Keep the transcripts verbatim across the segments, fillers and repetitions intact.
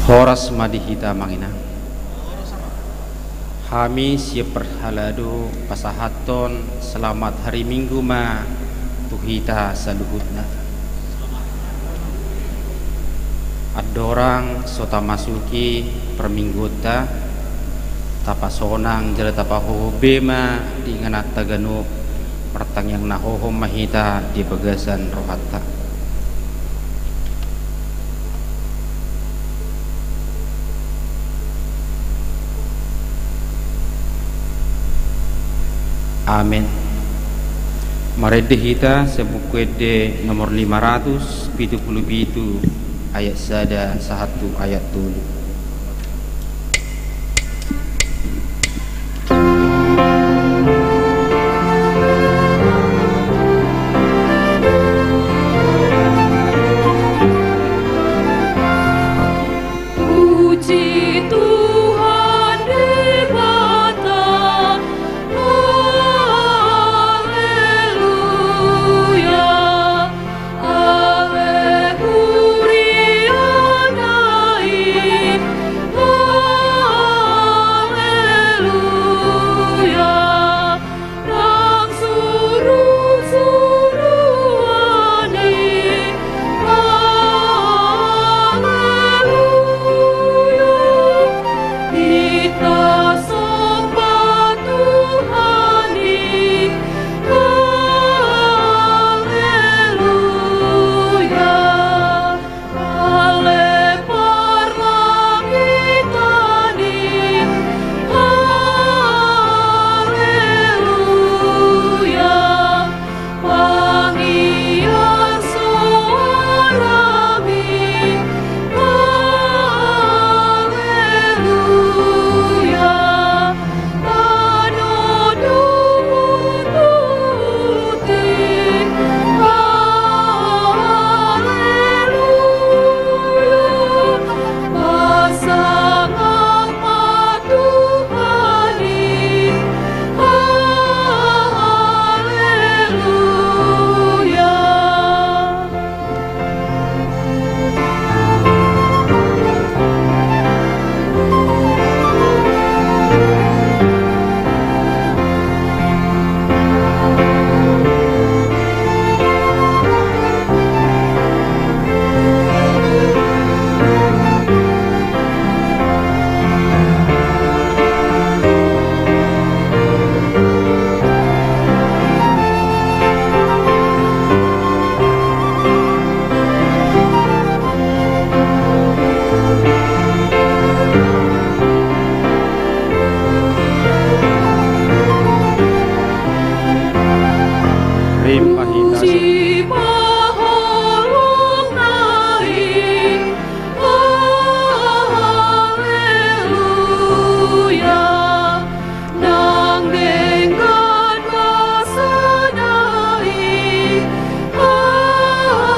Horas ma di hita, amang inang. Hami sian parhalado pasahathon selamat hari Minggu ma tu hita saluhutna. Andorang so tamasuki parmingguonta, tapasonang jala tapahohom be ma di ingananta ganup, martangiang na hohom ma hita di bagasan rohanta. Amen. Marende hita sian Buku Ende nomor lima ratus pitu pulu pitu, ayat sada sahat tu ayat tolu. Puji Tuhan Debata, haleluya. Ale huria nai, haleluya. Nang surusuruan i, haleluya. Hita somba Tuhan i, haleluya. Ale parlangitan i, haleluya. Pangiar soarami, haleluya. Tano dohot huti, haleluya. Pasangaphon Tuhan i, haleluya. Rima hita. Puji ma holongna i, haleluya. Nang denggan basana i, haleluya.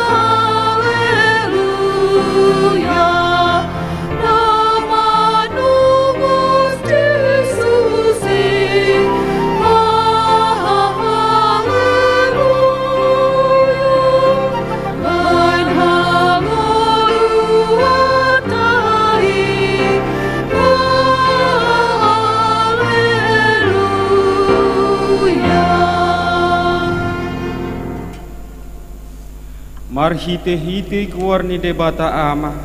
Na manongos Jesus i, haleluya. Baen hangoluanta i, haleluya. Marhitehite goar ni Debata Ama,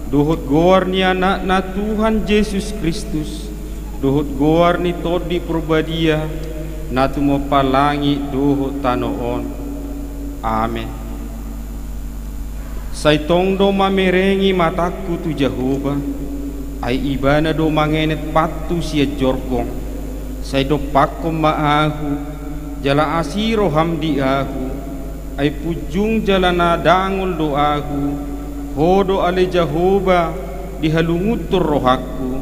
dohot goar ni Anakna Tuhan Jesus Kristus, dohot goar ni Tondi Parbadia, na tumompa langit dohot tano on. Amen. Sai tong do mamerengi matangku tu Jahowa, ai Ibana do mangenet pathu sian jorgong. Sai dompakkon ma ahu, jala asi roham di ahu, ai punjung jala na dangol do ahu. Ho do ale Jahowa, dihalungunhon rohangku.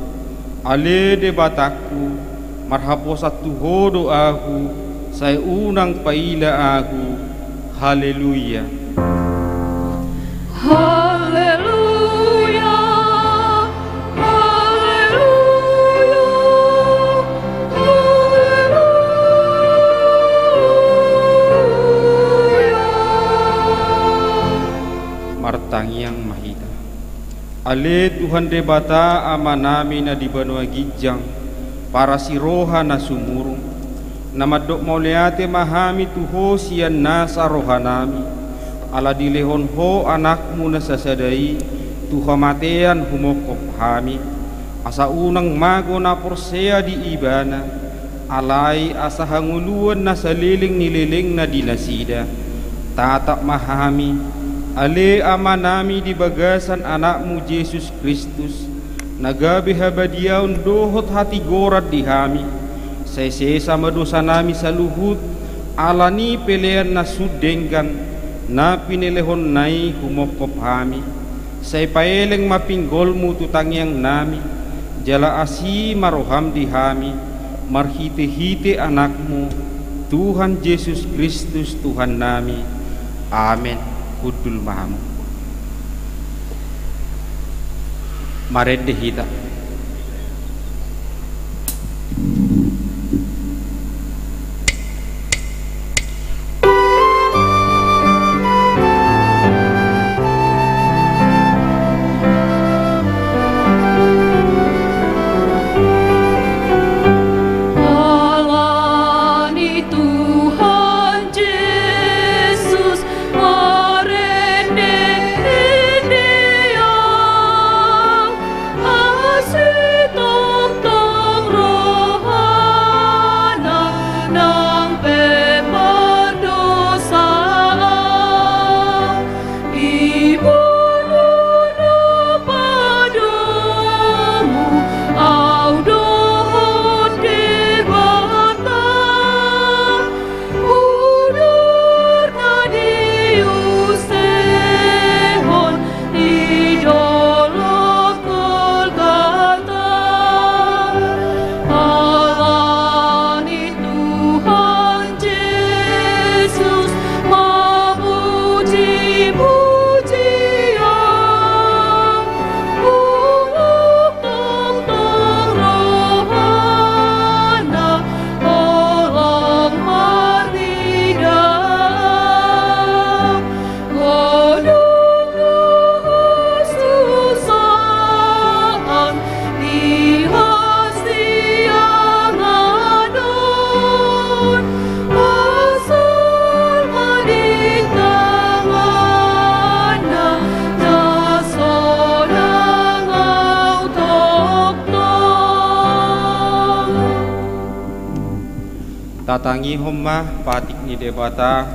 Ale Debatangku, marhaposan tu Ho do ahu, sai unang paila ahu. Haleluya. Haleluya. Haleluya. Haleluya. Martangiang ma hita. Ale Tuhan Debata, Amanami na di banua ginjang, parasi roha na sumurung, na mandok mauliate ma hami tu Ho sian nasa rohanami, ala dilehon Ho Anakmu na sasada i tu hamatean humongkop hami, asa unang mago na porsea di Ibana, alai asa hangoluan na saleleng ni lelengna di nasida. Tatap ma hami, ale Amanami, di bagasan Anakmu Jesus Kristus, na gabe habadiaon dohot hatigoran di hami. Sai sesa ma dosanami saluhut, ala ni pelean na sun denggan, na pinelehonNa i humongkop hami. Sai paeleng ma pinggolMu tu tangiangnami, jala asi ma rohaM di hami, marhitehite AnakMu, Tuhan Jesus Kristus Tuhannami. Amen. Hundul ma hamu. Marende hita. Ala ni Tuhan Jesus, marende-ende au, asi tongtong rohana, nang pe mardosa au. Ibana na padomu au dohot Debata, udur na diusehon di dolok Golgata. Ala ni Tuhan Jesus, mamuji-muji au, unang tongtong rohana, holan marnida. Godang do hasusaan di hasiangan on, asal ma di tanganna, na sonang au tongtong. Tatangihon ma patik ni Debata,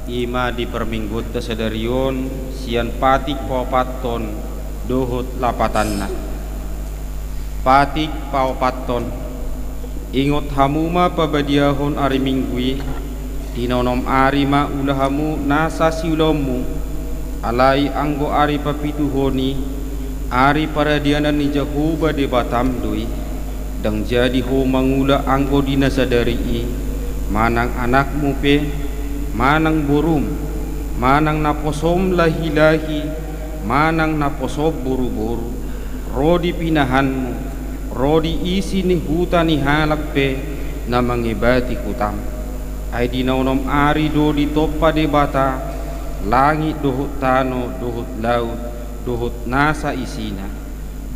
i ma di parmingguonta sadari on, sian patik paopathon dohot lapatanna. Patik paopathon. Ingot hamu ma pabadiahon ari Minggu i, di na onom ari ma ula hamu nasa siulaonmu, alai anggo ari papituhon i, ari paradianan ni Jahowa Debatam do i. Ndang jadi ho mangula anggo di na sadari i, manang anakmu pe, manang borum, manang naposom lahi-lahi, manang naposom boru-boru, ro di pinahanmu, ro di isi ni huta ni halak pe na mangebati hutam. Ai di na onom ari do ditompa Debata langit dohot tano dohot laut dohot nasa isina.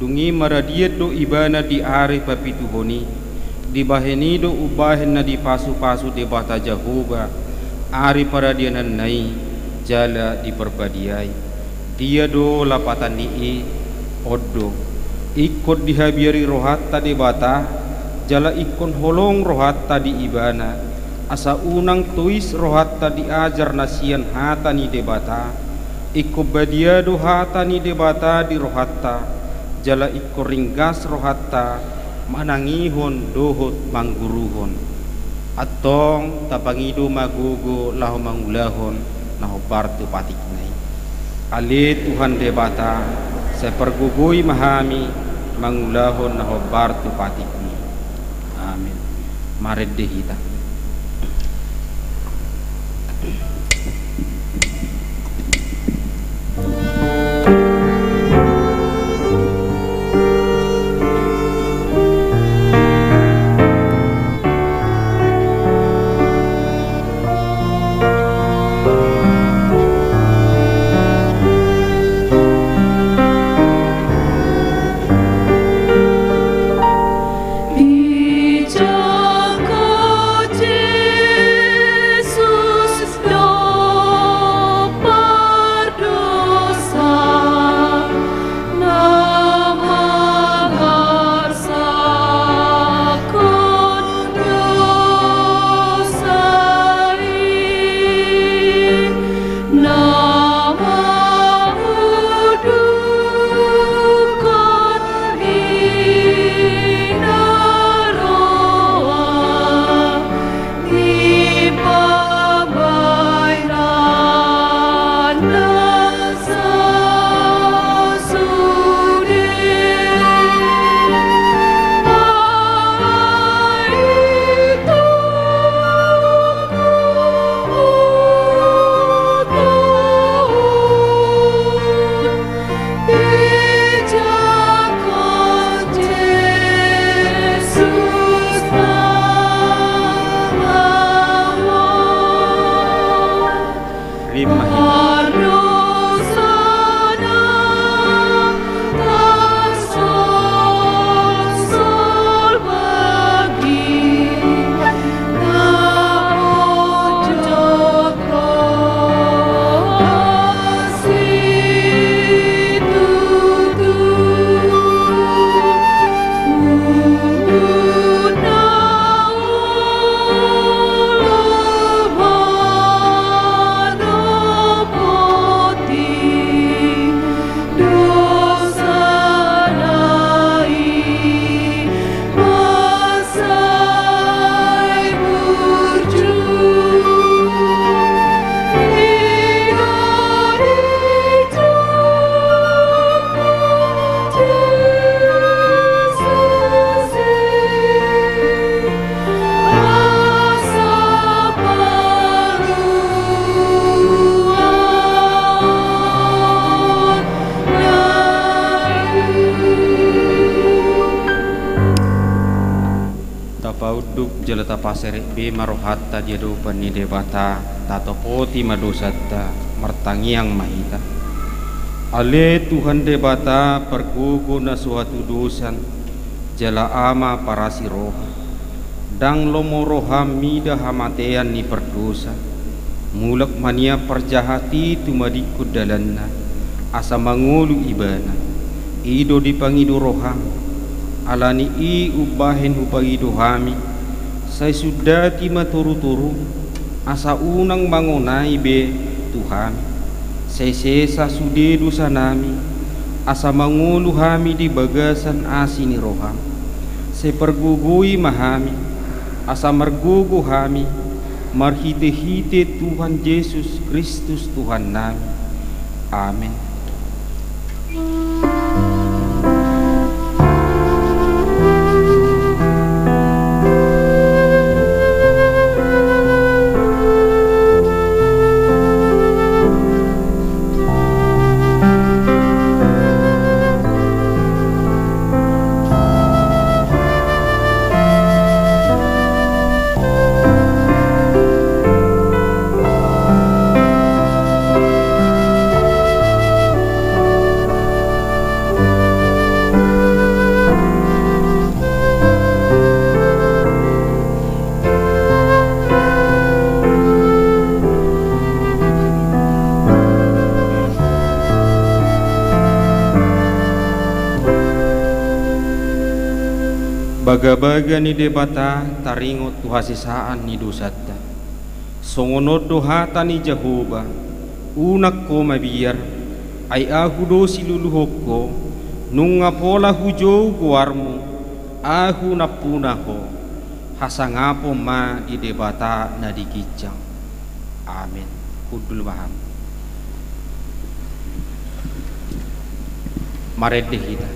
Dung i maradian do Ibana di ari papituhon i. Dibahen i do umbahen na dipasu-pasu Debata Jahowa ari paradiananna i jala diparbadiai. Dia do lapatan ni i? On do, ingkon dihabiari rohanta Debata, jala ingkon holong rohanta di Ibana, asa unang tois rohanta di ajar na sian hata ni Debata. Ingkon badia do hata ni Debata di rohanta, jala ingkon ringgas rohanta manangihon dohot mangguruhon. Antong tapangido ma gogo laho mangulahon na hombar tu patikna i. Ale Tuhan Debata, sai pargogoi ma hami mangulahon na hombar tu patikmi. Amen. Marende hita. Terima kasih. Tapaunduk jala tapaserep be ma rohanta di adopan ni Debata, tatopoti ma dosanta, martangiang ma hita. Ale Tuhan Debata, pargogo na so hatudosan, jala Ama parasi roha. Ndang lomo roham mida hamatean ni pardosa. Mulak ma nian parjahat i tumadingkon dalanna, asa mangolu ibana. I do dipangido roham. Ala ni i umbahen hupangido hami, sai sundati ma torutorum, asa unang mangonai be tu hami. Sai sesa sude dosanami, asa mangolu hami di bagasan asi ni roham. Sai pargogoi ma hami, asa margogo hami, marhitehite Tuhan Jesus Kristus Tuhannami. Amen. Bagabaga ni Debata taringot tu hasesaan ni dosanta. Songon on do hata ni Jahowa: Unang ho mabiar, ai Ahu do siluluhon ho, nunga pola hujou goarmu, Ahu nampuna ho. Hasangapon ma di Debata na di ginjang. Amen. Hundul ma hamu. Marende hita.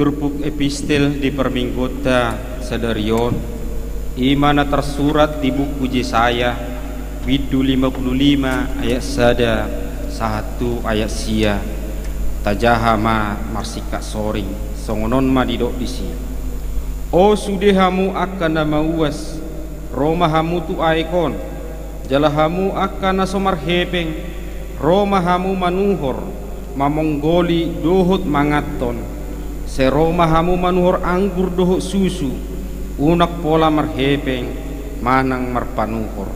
Turpuk epistel di parmingguonta sadari on, i ma na tarsurat di buku Jesaya, bindu lima pulu lima ayat sada sahat tu ayat sia. Tajaha ma marsingkat soring, songon on ma didok disi. O sude hamu angka na mauas, ro ma hamu tu aek on, jala hamu angka na so marhepeng, ro ma hamu manuhor, mamonggoli dohot manganhon. Sai ro ma hamu manuhor anggur dohot susu, unang pola marhepeng manang marpanuhor.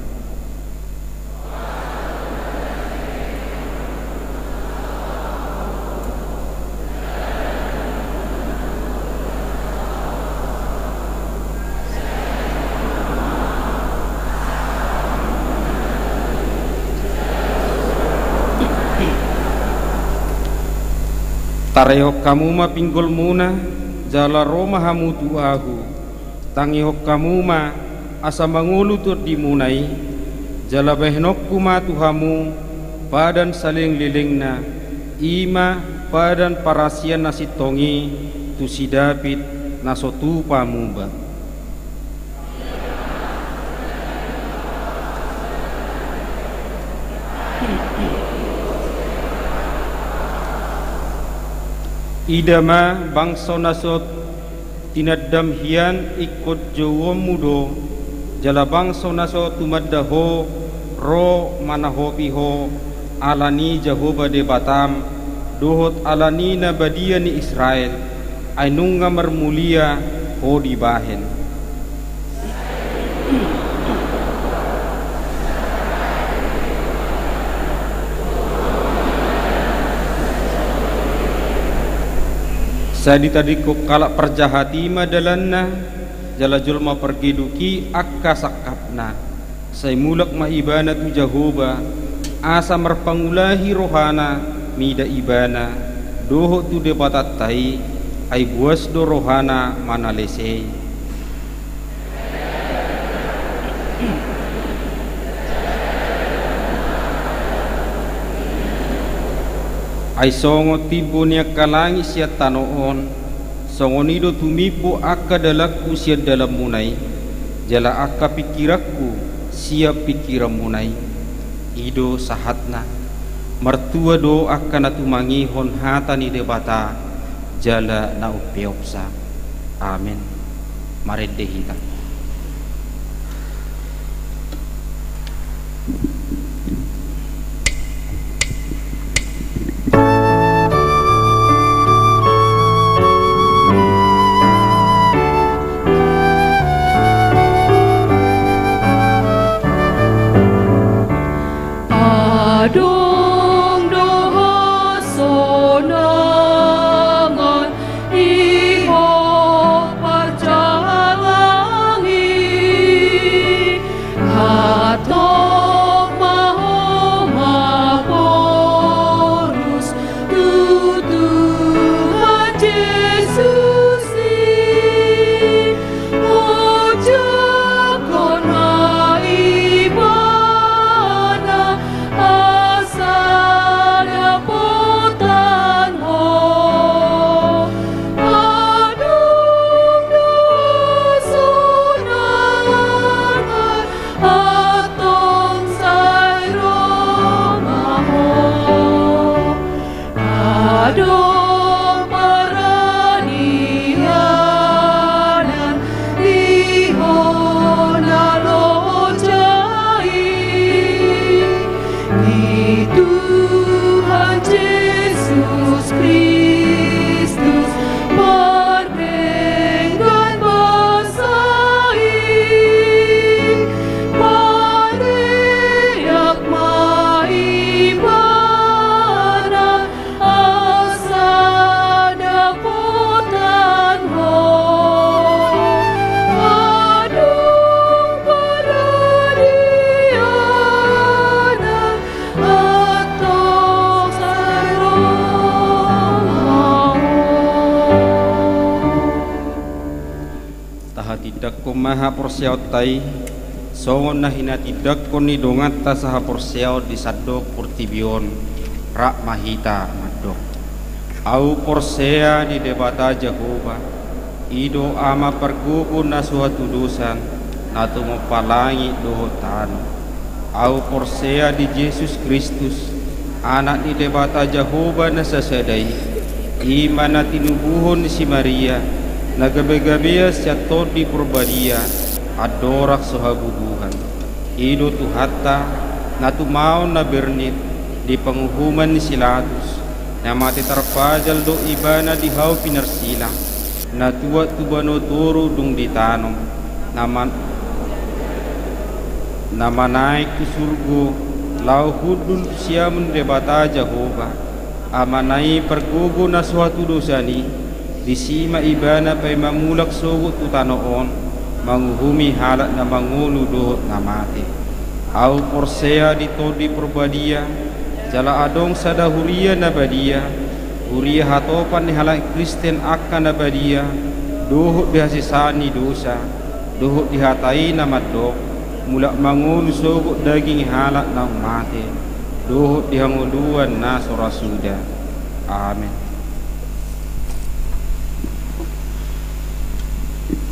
Tarehon hamu ma pinggolmuna, jala ro ma hamu tu ahu. Tangihon hamu ma asa mangolu tondimuna i, jala bahenonku ma tu hamu padan salelenglelengna, i ma padan parasian na sintong i tu si David na so tupa muba. Ida ma bangso na so tinandam hian ingkon jouonmu do, jala bangso na so tumanda ho ro manahopi ho, ala ni Jahowa Debatam, dohot ala ni na badia ni Israel, ai nunga marmulia ho dibahen. Sai ditadingkon halak parjahat i ma dalanna, jala jolma pargeduk i angka sangkapna. Sai mulak ma ibana tu Jahowa, asa marpangulahi rohana mida ibana, dohot tu Debatanta i, ai buas do rohana manalesei. Ai songon timbo ni angka langit sian tano on, songon i do tumimbo angka dalanku sian dalanmuna i, jala angka pingkiranku sian pingkiranmuna i. I do sahatna. Martua do angka na tumangihon hata ni Debata, jala na umpeopsa. Amen. Marende hita. Adong do hasonangan di ho parjalangan i, hatop ma ho maporus tu Tuhan Jesus i. Ojakhon ma ibana asa dapotan ho. Adong do hasonangan, antong sai ro ma ho. Adong paradianan di ho na loja i, di Tuhan Jesus Kristus pardenggan basa i. Padeak ma ibana asa dapotan ho. Adong paradianan, antong sai ro ma ho. Tahatindangkon ma haporseaonta i, songon na hinatindangkon ni donganta sahaporseaon di sandok portibi on. Rap ma hita mandok. Ahu porsea di Debata Jahowa, i do Ama pargogo na so hatudosan, na tumompa langit dohot tano. Ahu porsea di Jesus Kristus, Anak ni Debata Jahowa na sasada i, i ma na tinubuhon ni si Maria, na gabegabean sian Tondi Porbadia, andorang so habubuhan. I do Tuhanta, na tumaon na bernit, di panguhuman ni si Latus, na mate tarpajal do Ibana di hau pinarsilang, na tuat tu banua toru dung ditanom, na man-, na manaek tu surgo, laho hundul tu siamun ni Debata Jahowa, Amana i pargogo na so hatudosan i, disi ma Ibana paima mulak sogot tu tano on, manguhumi halak na mangolu dohot na mate. Ahu porsea di Tondi Porbadia, jala adong sada huria na badia, huria hatopan ni halak Kristen angka na badia, dohot di hasesaan ni dosa, dohot di hata i na mandok, mulak mangolu sogot daging halak naung mate, dohot di hangoluan na so ra suda. Amen.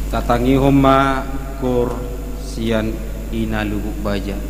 Tatangihon ma koor sian Ina Lubuk Baja.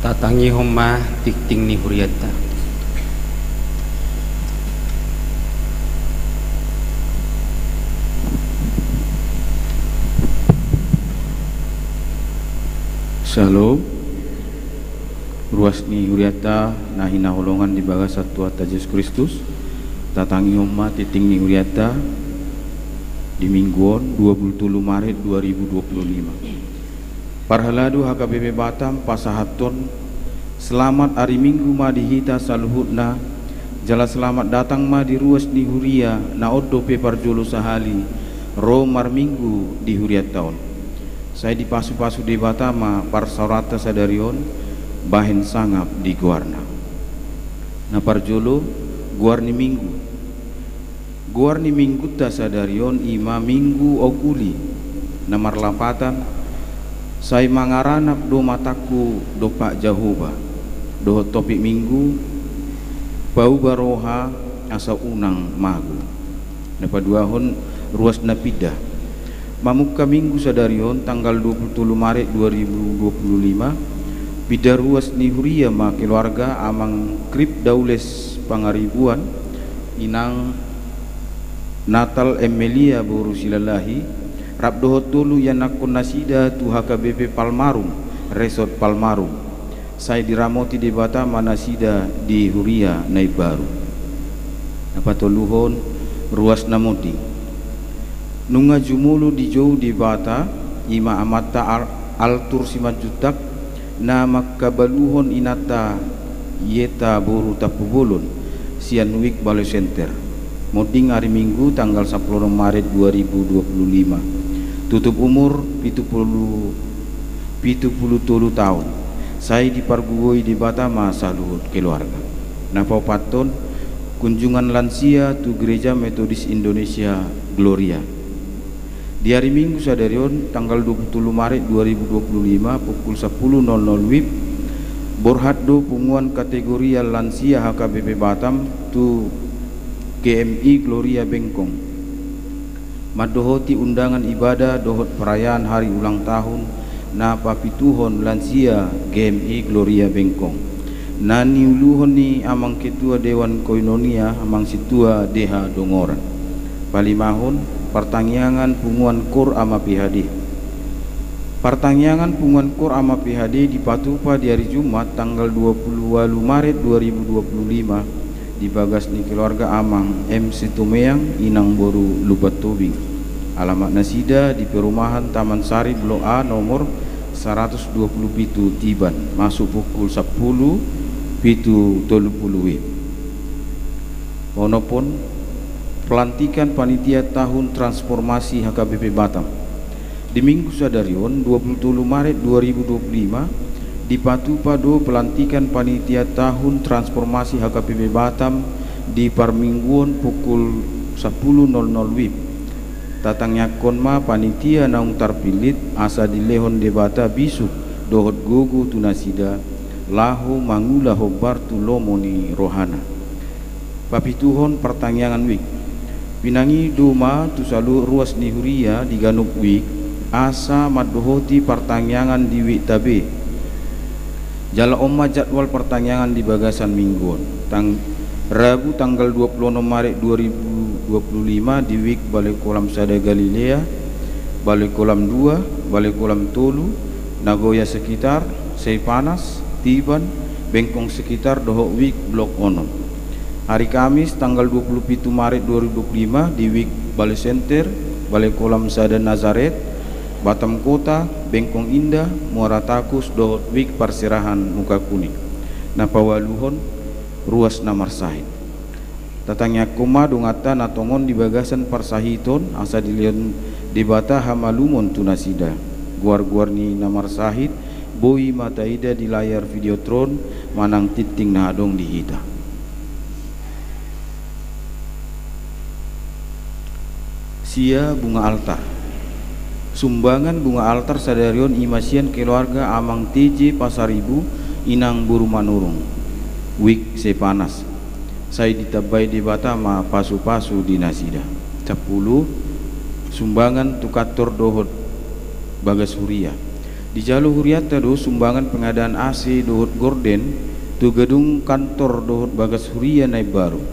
Tatangihon ma tingting ni hurianta. Syalom. Ruas ni hurianta na hinaholongan di bagasan Tuhanta Jesus Kristus, tatangihon ma tingting ni hurianta di minggu on, dua puluh tolu Maret dua ribu dua puluh lima. Parhalado H K B P Batam pasahathon selamat ari Minggu ma di hita saluhutna, jala selamat datang ma di ruas ni huria na on dope parjolo sahali ro marminggu di hurianta on. Sai dipasupasu Debata ma parsaoranta sadari on bahen sangap di goarna. Na parjolo, goar ni Minggu. Goar ni Minggunta sadari on i ma Minggu Oguli, na marlapatan, sai mangaranap do matangku dompak Jahowa, dohot topik Minggu, pauba roha asa unang mago. Na paduahon, ruas na pinda. Mamungka Minggu sadari on, tanggal dua puluh tolu Maret dua ribu dua puluh lima, pinda ruas ni huria ma keluarga Amang Krip Daules Pangaribuan, Inang Natal Emelia boru Silalahi, rap dohot tolu ianakhon nasida tu H K B P Palmarum, Resort Palmarum. Sai diramoti Debata ma nasida di huria na imbaru. Na patoluhon, ruas na monding. Nunga jumolo dijou Debata, i ma amanta Ar-, Artur Simanjuntak, na mangkabaluhon inanta Yeta boru Tampubolon, sian Wik Balai Center. Monding ari Minggu tanggal sampulu onom Maret dua ribu dua puluh lima. Tutup umur pitu pulu, pitu pulu tolu taon. Sai dipargogoi Debata ma saluhut keluarga. Na paopathon, kunjungan lansia tu Gereja Metodis Indonesia Gloria. Di ari Minggu sadari on, tanggal dua puluh tolu Maret dua ribu dua puluh lima, pukul sampulu nol nol W I B, borhat do punguan kategorial lansia H K B P Batam tu G M I Gloria Bengkong, mandohoti undangan ibadah dohot perayaan hari ulang tahun na papituhon lansia G M I Gloria Bengkong, na niuluhon ni Amang Ketua Dewan Koinonia, Amang Sintua D H Dongoran. Palimahon, partangiangan punguan KOR Ama P H D. Partangiangan punguan KOR Ama P H D dipatupa di ari Jumat, tanggal dua puluh ualu Maret dua ribu dua puluh lima, di bagas ni keluarga Amang M Situmeang, Inang boru Lumban Tobing. Alamat nasida di perumahan Taman Sari Blok A nomor saratus dua puluh pitu Tiban, masuk pukul sampulu pitu tolu pulu W I B. Onophon, pelantikan panitia tahun transformasi H K B P Batam. Di Minggu sadari on, dua puluh tolu Maret dua ribu dua puluh lima, dipatupa do pelantikan panitia tahun transformasi H K B P Batam di parmingguon pukul sampulu nol nol W I B. Tatangiangkon ma panitia naung tarpillit asa dilehon Debata bisuk dohot gogo tu nasida, laho mangula hombar tu lomo ni rohana. Papituhon, partangiangan wijk. Pinangido ma tu saluhut ruas ni huria di ganup wijk, asa mandohoti partangiangan di wijk ta be. Jala on ma jadwal partangiangan di bagasan minggu on. Tang-, Rabu tanggal dua puluh onom Maret dua ribu dua puluh lima di wijk Balai Kolam sada Galilea, Balai Kolam dua, Balai Kolam tolu, Nagoya sekitar, Seipanas, Tiban, Bengkong sekitar dohot wijk Blok onom. Ari Kamis tanggal dua puluh pitu Maret dua ribu dua puluh lima di wijk Balai Center, Balai Kolam sada Nazaret, Batam Kota, Bengkong Indah, Muara Takus dohot wijk parserahan Muka Kuning. Na paualuhon, ruas na marsahit. Tatangiangkon ma donganta na tongon di bagasan parsahiton, asa dilehon Debata hamalumon tu nasida. Goar-goar ni na marsahit boi ma taida di layar Videotron manang tingting na adong di hita. Sia bunga altar. Sumbangan bunga altar sadari on i ma sian keluarga Amang T J Pasaribu, Inang boru Manurung, wijk Seipanas. Sai ditambai Debata ma pasu-pasu di nasida. Sampulu, sumbangan tu kantor dohot bagas huria. Dijalo hurianta do sumbangan pengadaan A C dohot gorden tu gedung kantor dohot bagas huria na imbaru.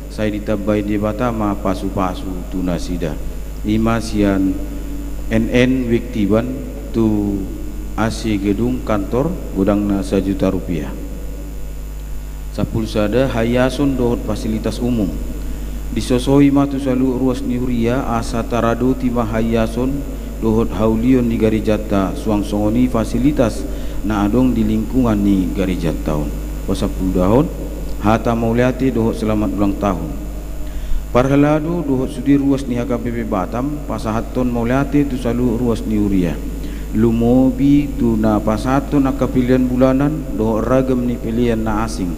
Sai ditambai Debata ma pasu-pasu tu nasida. I ma sian N N Wektiban tu A C gedung kantor godangna sajuta rupiah. Sampulu sada, haiason dohot fasilitas umum. Disosoi ma tu saluhut ruas ni huria asa taradoti ma haiason dohot haulion ni garejanta suang songon i fasilitas na adong di lingkungan ni garejanta on. Pasampulu dua on, hata mauliate dohot selamat ulang tahun. Parhalado dohot sude ruas ni H K B P Batam pasahathon mauliate tu saluhut ruas ni huria. Lumobi tu na pasahathon angka pelean bulanan dohot ragam ni pelean na asing.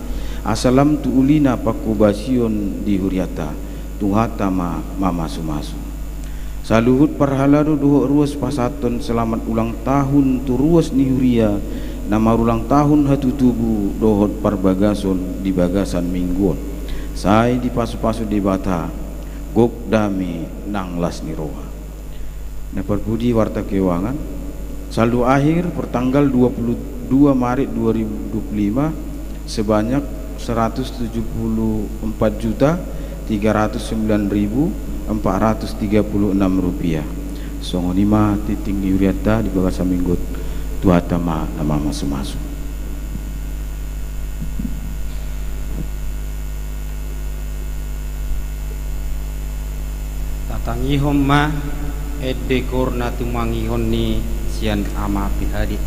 Asa lam tu ulina pangkobasion di hurianta. Tuhanta ma mamasu-masu. Saluhut parhalado dohot ruas pasahathon selamat ulang tahun tu ruas ni huria na marulang tahun hatutubu dohot parbagason di bagasan minggu on. Sai dipasu-pasu Debata, gok dame nang las ni roha. Na parpudi warta keuangan, saldo akhir pertanggal dua puluh dua Maret dua ribu dua puluh lima sebanyak seratus tujuh puluh empat juta tiga ratus sembilan ribu empat ratus tiga puluh enam rupiah. Songon i ma tingting ni hurianta di bagasan minggu on. Tuhanta ma na mamasu-masu. Tatangihon ma ende goar na tumangihon ni sian Ama P H D.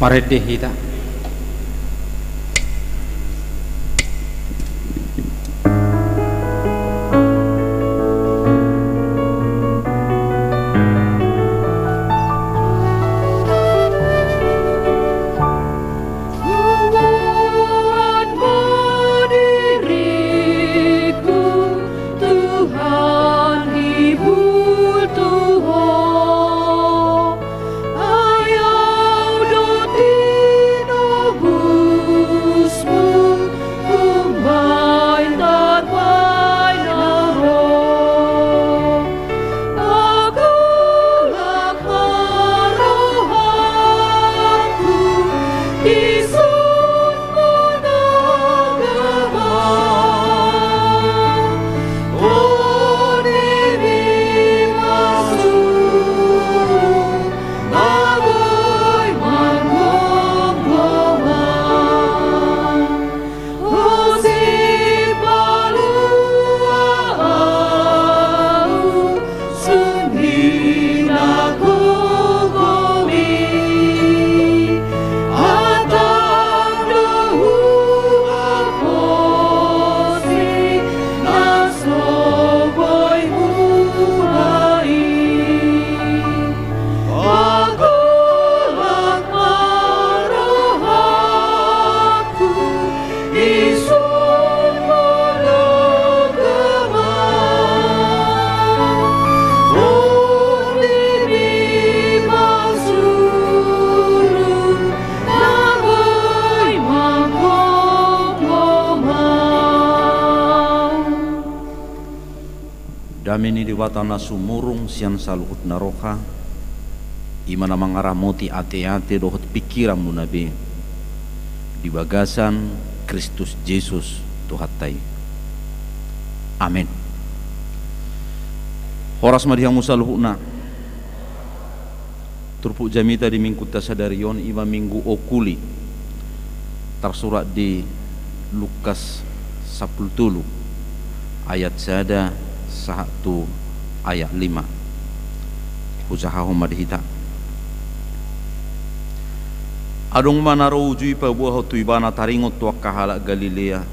Marende hita. Tuhan, ibu Tuhan. Ai Au do tinobusmu, umbahen tarbahen Au ro. Pagolhang ma rohangku, dison managama. Dame ni Debata na sumurung sian saluhutna roha, i ma na mangaramoti ateate dohot pingkiranmuna be di bagasan Kristus Jesus Tuhanta i. Amen. Horas ma di hamu saluhutna. Turpuk jamita di Minggunta sadari on i ma Minggu Okuli, tarsurat di Lukas sampulu tolu, ayat sada sahat tu ayat lima. Hujahahon ma di hita. Adong ma na ro uju i paboahon tu Ibana taringot tu angka halak Galilea,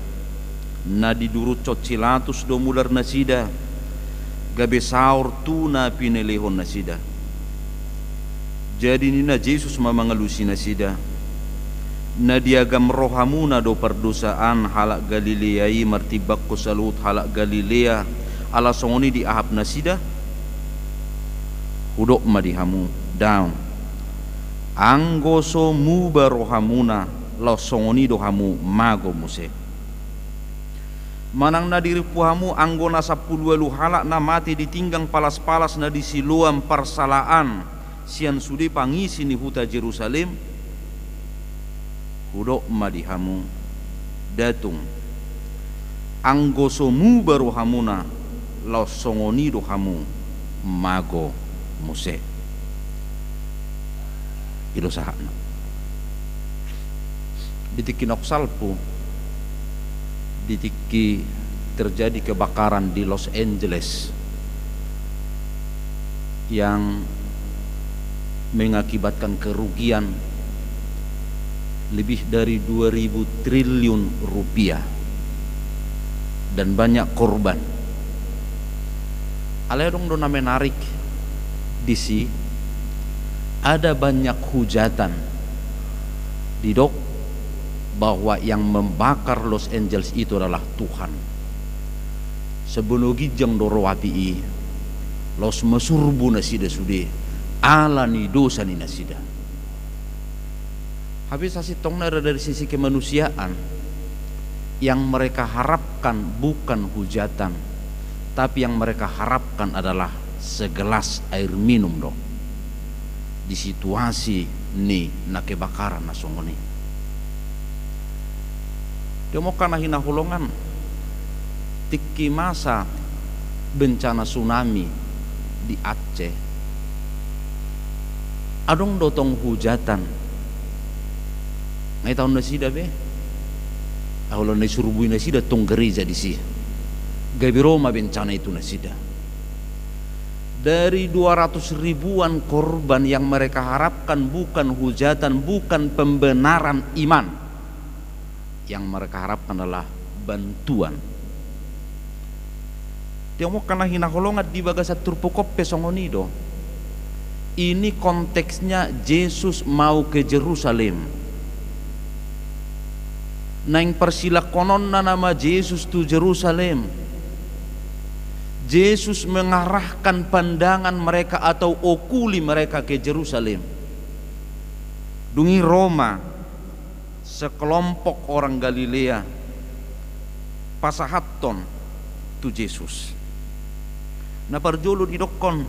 na diduruthon si Pilatus do mularnasida, gabe saor tu na pinelehon nasida. Jadi ninna Jesus ma mangalusi nasida: Na diagam rohamuna do pardosaan halak Galilea i martimbangkon saluhut halak Galilea, ala songon i diahap nasida? Hudok ma di hamu, daong. Anggo so muba rohamuna, laos songon i do hamu mago muse. Manang na dirimpu hamu anggo na sampulu ualu halak na mate di tinggang palas-palas na di Siloam parsalaan sian sude pangisi ni huta Jerusalem? Hudok ma di hamu, daong. Anggo so muba rohamuna, laos songon i do hamu mago muse. I do sahatna. Di tingki na salpu, di tingki terjadi kebakaran di Los Angeles yang mengakibatkan kerugian lebih dari dua ribu triliun rupiah dan banyak korban. Alai adong do na menarik disi, ada banyak hujatan didok bahwa yang membakar Los Angeles itu adalah Tuhan. Sebono ginjang do ro api i, laos masurbu nasida sude, ala ni dosa ni nasida. Hape sasintongna dari sisi kemanusiaan, yang mereka harapkan bukan hujatan, tapi yang mereka harapkan adalah segelas air minum do di situasi ni na kebakaran na songon i. Di hamu angka na hinaholongan, tingki masa bencana tsunami di Aceh, adong do tong hujatan. Nga itaon nasida be, holan na isurbui nasida tong gereja disi. Gabe ro ma bencana i tu nasida. Dari dua ratus ribuan korban, yang mereka harapkan bukan hujatan, bukan pembenaran iman. Yang mereka harapkan adalah bantuan. Tiongkok na hinaholongan di bagasan turpuk on pe songon i do. Ini konteksnya Jesus mau ke Jerusalem. Naeng parsilangkononna nama Jesus tu Jerusalem. Jesus mengarahkan pandangan mereka atau okuli mereka ke Jerusalem. Dung i ro ma sekelompok orang Galilea pasahathon tu Jesus. Na parjolo didokkon,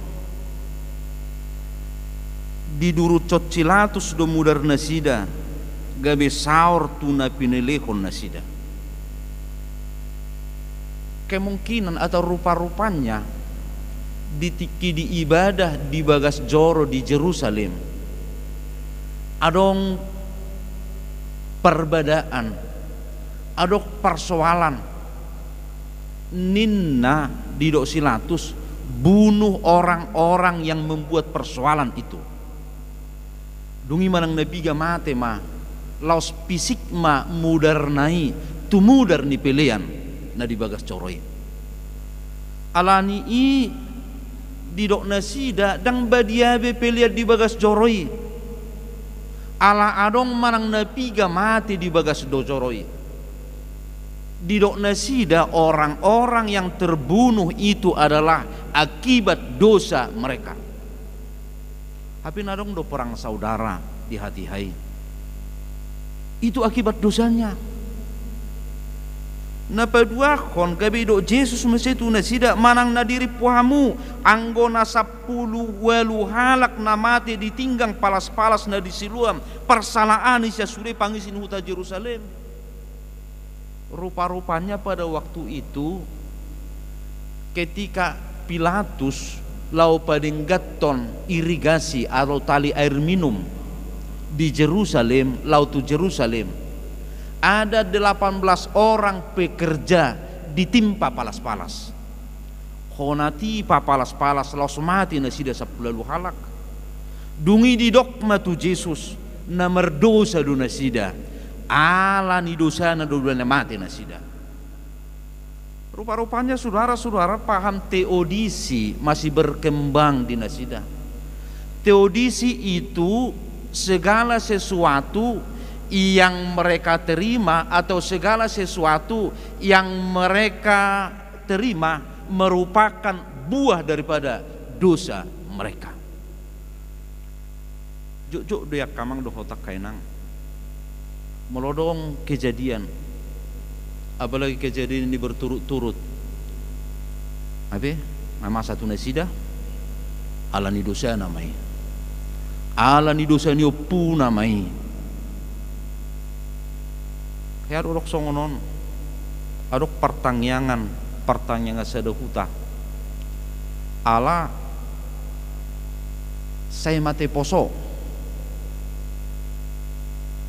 diduruthon si Pilatus do mudar nasida, gabe saor tu na pinelehon nasida. Kemungkinan atau rupa-rupanya di tingki di ibadah di bagas joro di Jerusalem, adong parbadaan, adong parsoalan. Ninna didok si Pilatus, bunuh orang-orang yang membuat persoalan itu. Dung i manang na piga mate ma, laos pisik ma mudarna i tu mudar ni pelean na di bagas joro i. Alani i didok nasida ndang badia be pelean di bagas joro i. Ala adong manang na piga mate di bagas do joro i. Didok nasida orang-orang yang terbunuh itu adalah akibat dosa mereka. Hape na adong do perang saudara di hatiha i. Itu akibat dosanya. Na paduahon gabe didok Jesus muse tu nasida, manang na dirimpu hamu anggo na sampulu ualu halak na mate di tinggang palas-palas na di Siloam, parsalaan ni sian sude pangisi ni huta Jerusalem. Rupa-rupanya pada waktu itu, ketika Pilatus laho padengganhon irigasi atau tali air minum di Jerusalem, laho tu Jerusalem, ada delapan belas orang pekerja ditimpa palas-palas. Hona timpa palas-palas laos mate nasida sampulu ualu halak. Dung i didok ma tu Jesus, na mardosa do nasida, ala ni dosana do na mate nasida. Rupa-rupanya saudara-saudara, paham teodisi masih berkembang di nasida. Teodisi itu segala sesuatu yang mereka terima atau segala sesuatu yang mereka terima merupakan buah daripada dosa mereka. Jotjot do i angka amang dohot angka inang. Molo adong kejadian, apalagi kejadian ini berturut-turut, hape, na masa tu nasida, ala ni dosana ma i. Ala ni dosa ni ompuna ma i. Hea do adong songon on, adong partangiangan, partangiangan sada huta. Ala sai mate poso,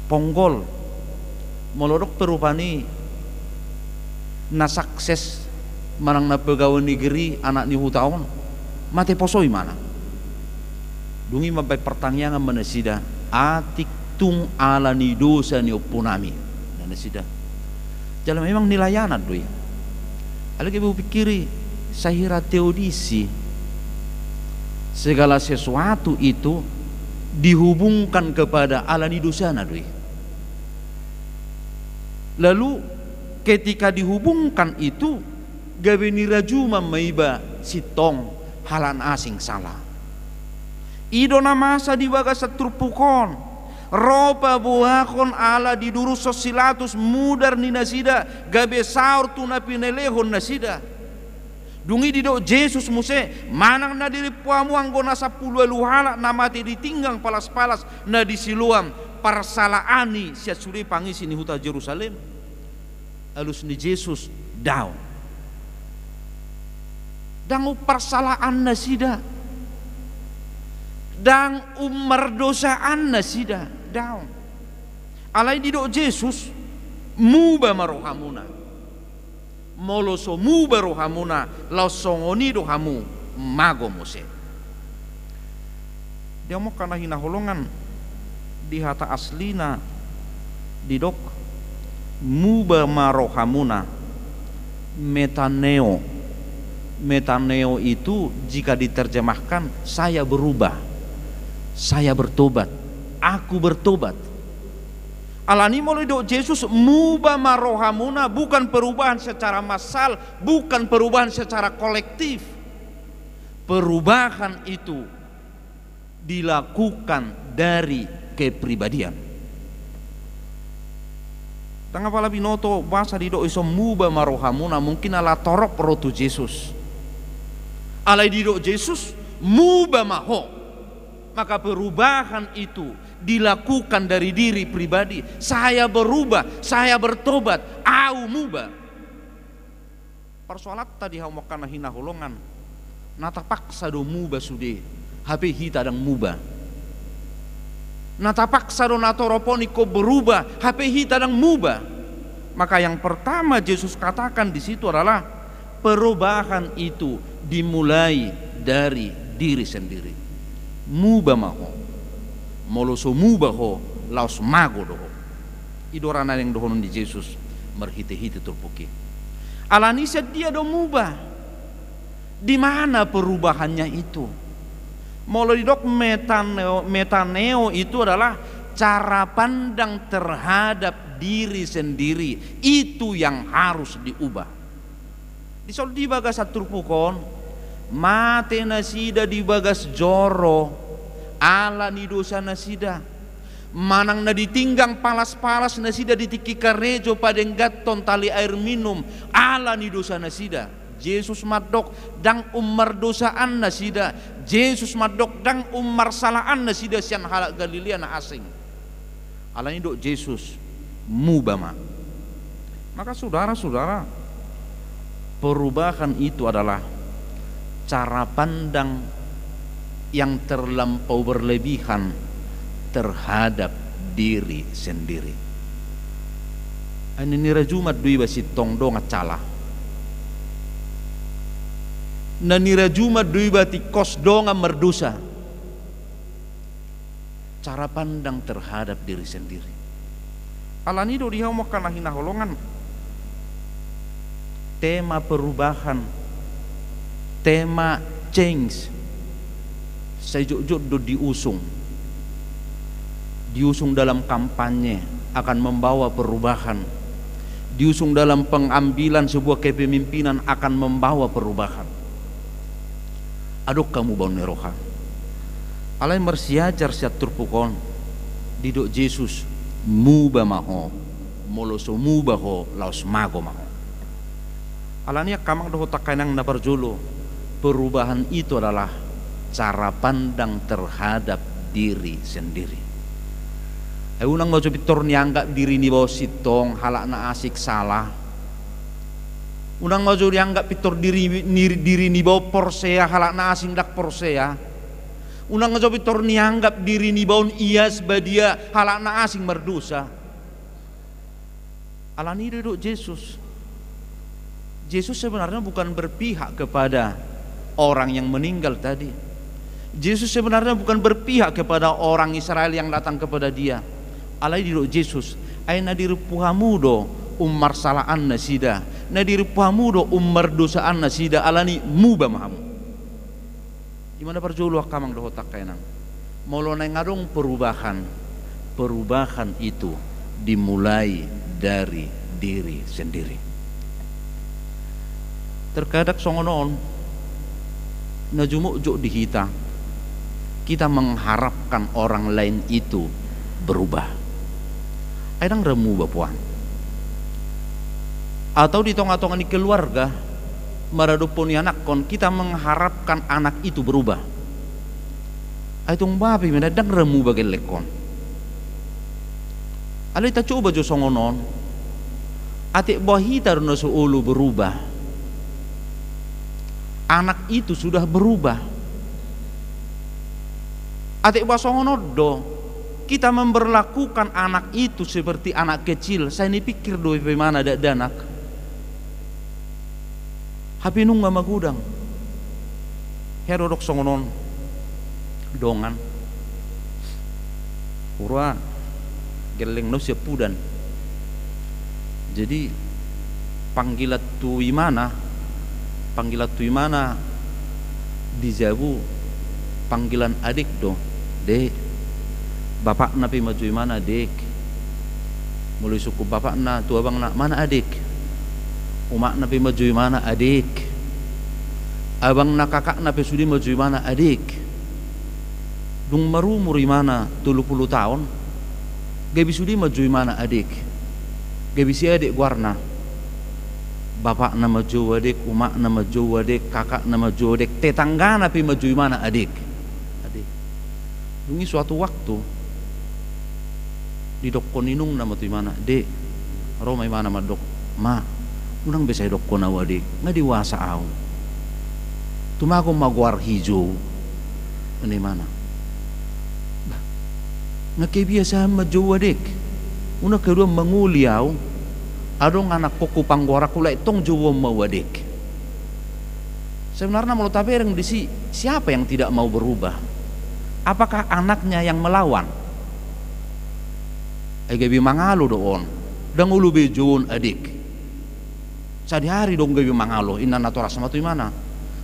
ponggol, molo adong pe rupani na sukses manang na pegawai negeri anak ni huta on, mate poso imana. Dung i mambaen partangiangan ma nasida, atik tung ala ni dosa ni ompunami, ninna nasida. Jala memang nilayanan do i. Alai gabe hupikiri, sahira teodisi, segala sesuatu itu dihubungkan kepada ala ni dosana do i. Lalu ketika dihubungkan itu, gabe nirajuman ma iba sintong halak na asing sala. I do na masa di bagasan turpuk on. Ro paboahon ala didurushon si Pilatus mudar ni nasida, gabe saor tu na pinelehon nasida. Dung i didok Jesus muse, manang na dirimpu hamu anggo na sampulu ualu halak na mate di tinggang palas-palas na di Siloam, parsalaan i sian sude pangisi ni huta Jerusalem. Alus ni Jesus, daong. Ndang umparsalaan nasida. Ndang ummardosaan nasida. Daong. Alai didok Jesus, muba ma rohamuna. Molo so muba rohamuna, laos songon i do hamu, mago muse. Di hamu angka na hinaholongan, di hata aslina didok, muba ma rohamuna, metanoeo. Metanoeo itu jika diterjemahkan, saya berubah, saya bertobat, aku bertobat. Alani molo didok Jesus, muba ma rohamuna, bukan perubahan secara massal, bukan perubahan secara kolektif. Perubahan itu dilakukan dari kepribadian. Ndang apala binoto boasa didok ison muba ma rohamuna, mungkin ala torop ro tu Jesus. Alai didok Jesus, muba ma ho. Maka perubahan itu dilakukan dari diri pribadi. Saya berubah, saya bertobat, au muba. Parsoalanta di hamu angka na hinaholongan, na tapaksa do muba sude, hape hita ndang muba. Na tapaksa do na torop on ingkon berubah, hape hita ndang muba. Maka yang pertama Jesus katakan di situ adalah perubahan itu dimulai dari diri sendiri. Muba ma ho. Molo so muba ho, laos mago do ho. I do ra na naeng dohonon ni Jesus marhitehite turpuk i. Alani sian dia do muba? Di mana perubahannya itu? Molo didok metanoeo, metanoeo itu adalah cara pandang terhadap diri sendiri. Itu yang harus diubah. Dison di bagasan turpuk on, mate nasida di bagas joro ala ni dosa nasida. Manang na ditinggang palas-palas nasida di tingki karejo padengganhon tali air minum ala ni dosa nasida. Jesus mandok ndang ummardosaan nasida. Jesus mandok ndang ummarsalaan nasida sian halak Galilea na asing. Alani didok Jesus, muba ma. Maka saudara-saudara, perubahan itu adalah cara pandang yang terlampau berlebihan terhadap diri sendiri. Ai na nirajuman do iba sintong dongan sala. Na nirajuman do iba tingkos dongan mardosa. Cara pandang terhadap diri sendiri. Alani do di hamu angka na hinaholongan, tema perubahan, tema change, sai jotjot do diusung. Diusung dalam kampanye akan membawa perubahan. Diusung dalam pengambilan sebuah kepemimpinan akan membawa perubahan. Adong hamubaon ni roha. Alai marsiajar sian turpuk on, didok Jesus, muba ma ho, molo so muba ho, laos mago ma ho. Alani angka amang dohot angka inang na parjolo, perubahan itu adalah cara pandang terhadap diri sendiri. Ai unang ma jo pintor nianggap diri niba on sintong halak na asing sala. Unang ma jo nianggap pintor diri, ni, diri niba on porsea halak na asing ndang porsea. Unang ma jo pintor nianggap diri niba on ias badia halak na asing mardosa. Alani i do didok Jesus. Jesus sebenarnya bukan berpihak kepada orang yang meninggal tadi. Jesus sebenarnya bukan berpihak kepada orang Israel yang datang kepada dia. Alai didok Jesus, ai na dirimpu hamu do ummarsalaan nasida, na dirimpu hamu do ummardosaan nasida, alani muba ma hamu. Ima na parjolo angka amang dohot angka inang. Molo naeng adong perubahan, perubahan itu dimulai dari diri sendiri. Terkadang songon on, na jumotjot di hita, kita mengharapkan orang lain itu berubah. Ai ndang ra muba puang. Atau di tonga-tonga ni keluarga, maradophon ni anakkon, kita mengharapkan anak itu berubah. Ai tung bapi mena ndang ra muba gellengkon. Alai tacoba jo songon on. Atik boha hita do na so olo berubah, anak itu sudah berubah. Atik boha songon on do, kita memperlakukan anak itu seperti anak kecil, sai nipikir do i pe imana dakdanak. Hape nunga magodang. Hea do dok songon on dongan. Hurua gelleng na siampudan. Jadi panggilan tu imana, panggilan tu imana di jabu panggilan adek do. Dek. Bapakna pe manjou imana adek. Molo isungkun bapakna tu abangna, mana adek? Umakna pe manjou imana adek. Abangna kakakna pe sude manjou imana adek. Dung marumur imana tolu pulu taon, gabe sude manjou imana adek. Gabe si adek goarna. Bapakna manjou adek, umakna manjou adek, kakakna manjou adek, tetanggana pe manjou imana adek. Adek. Dung i suatu waktu didokkon inongna ma tu imana, dek. Ro ma imana mandok, ma, unang be sai dokkon au adek, nga dewasa au. Tumagon ma goar hijou. Ninna imana, bah, nga kebiasaan manjou adek. Unang haduan mangoli au. Adong anakkonku panggoaranku, lae tong jouon ma au adek. Sebenarna molo tabereng disi, siapa yang tidak mau berubah? Apakah anaknya yang melawan? Ai gabe mangalo do on, ndang olo be jouon adek. Sadihari do gabe mangalo, inna natoras ma tu imana.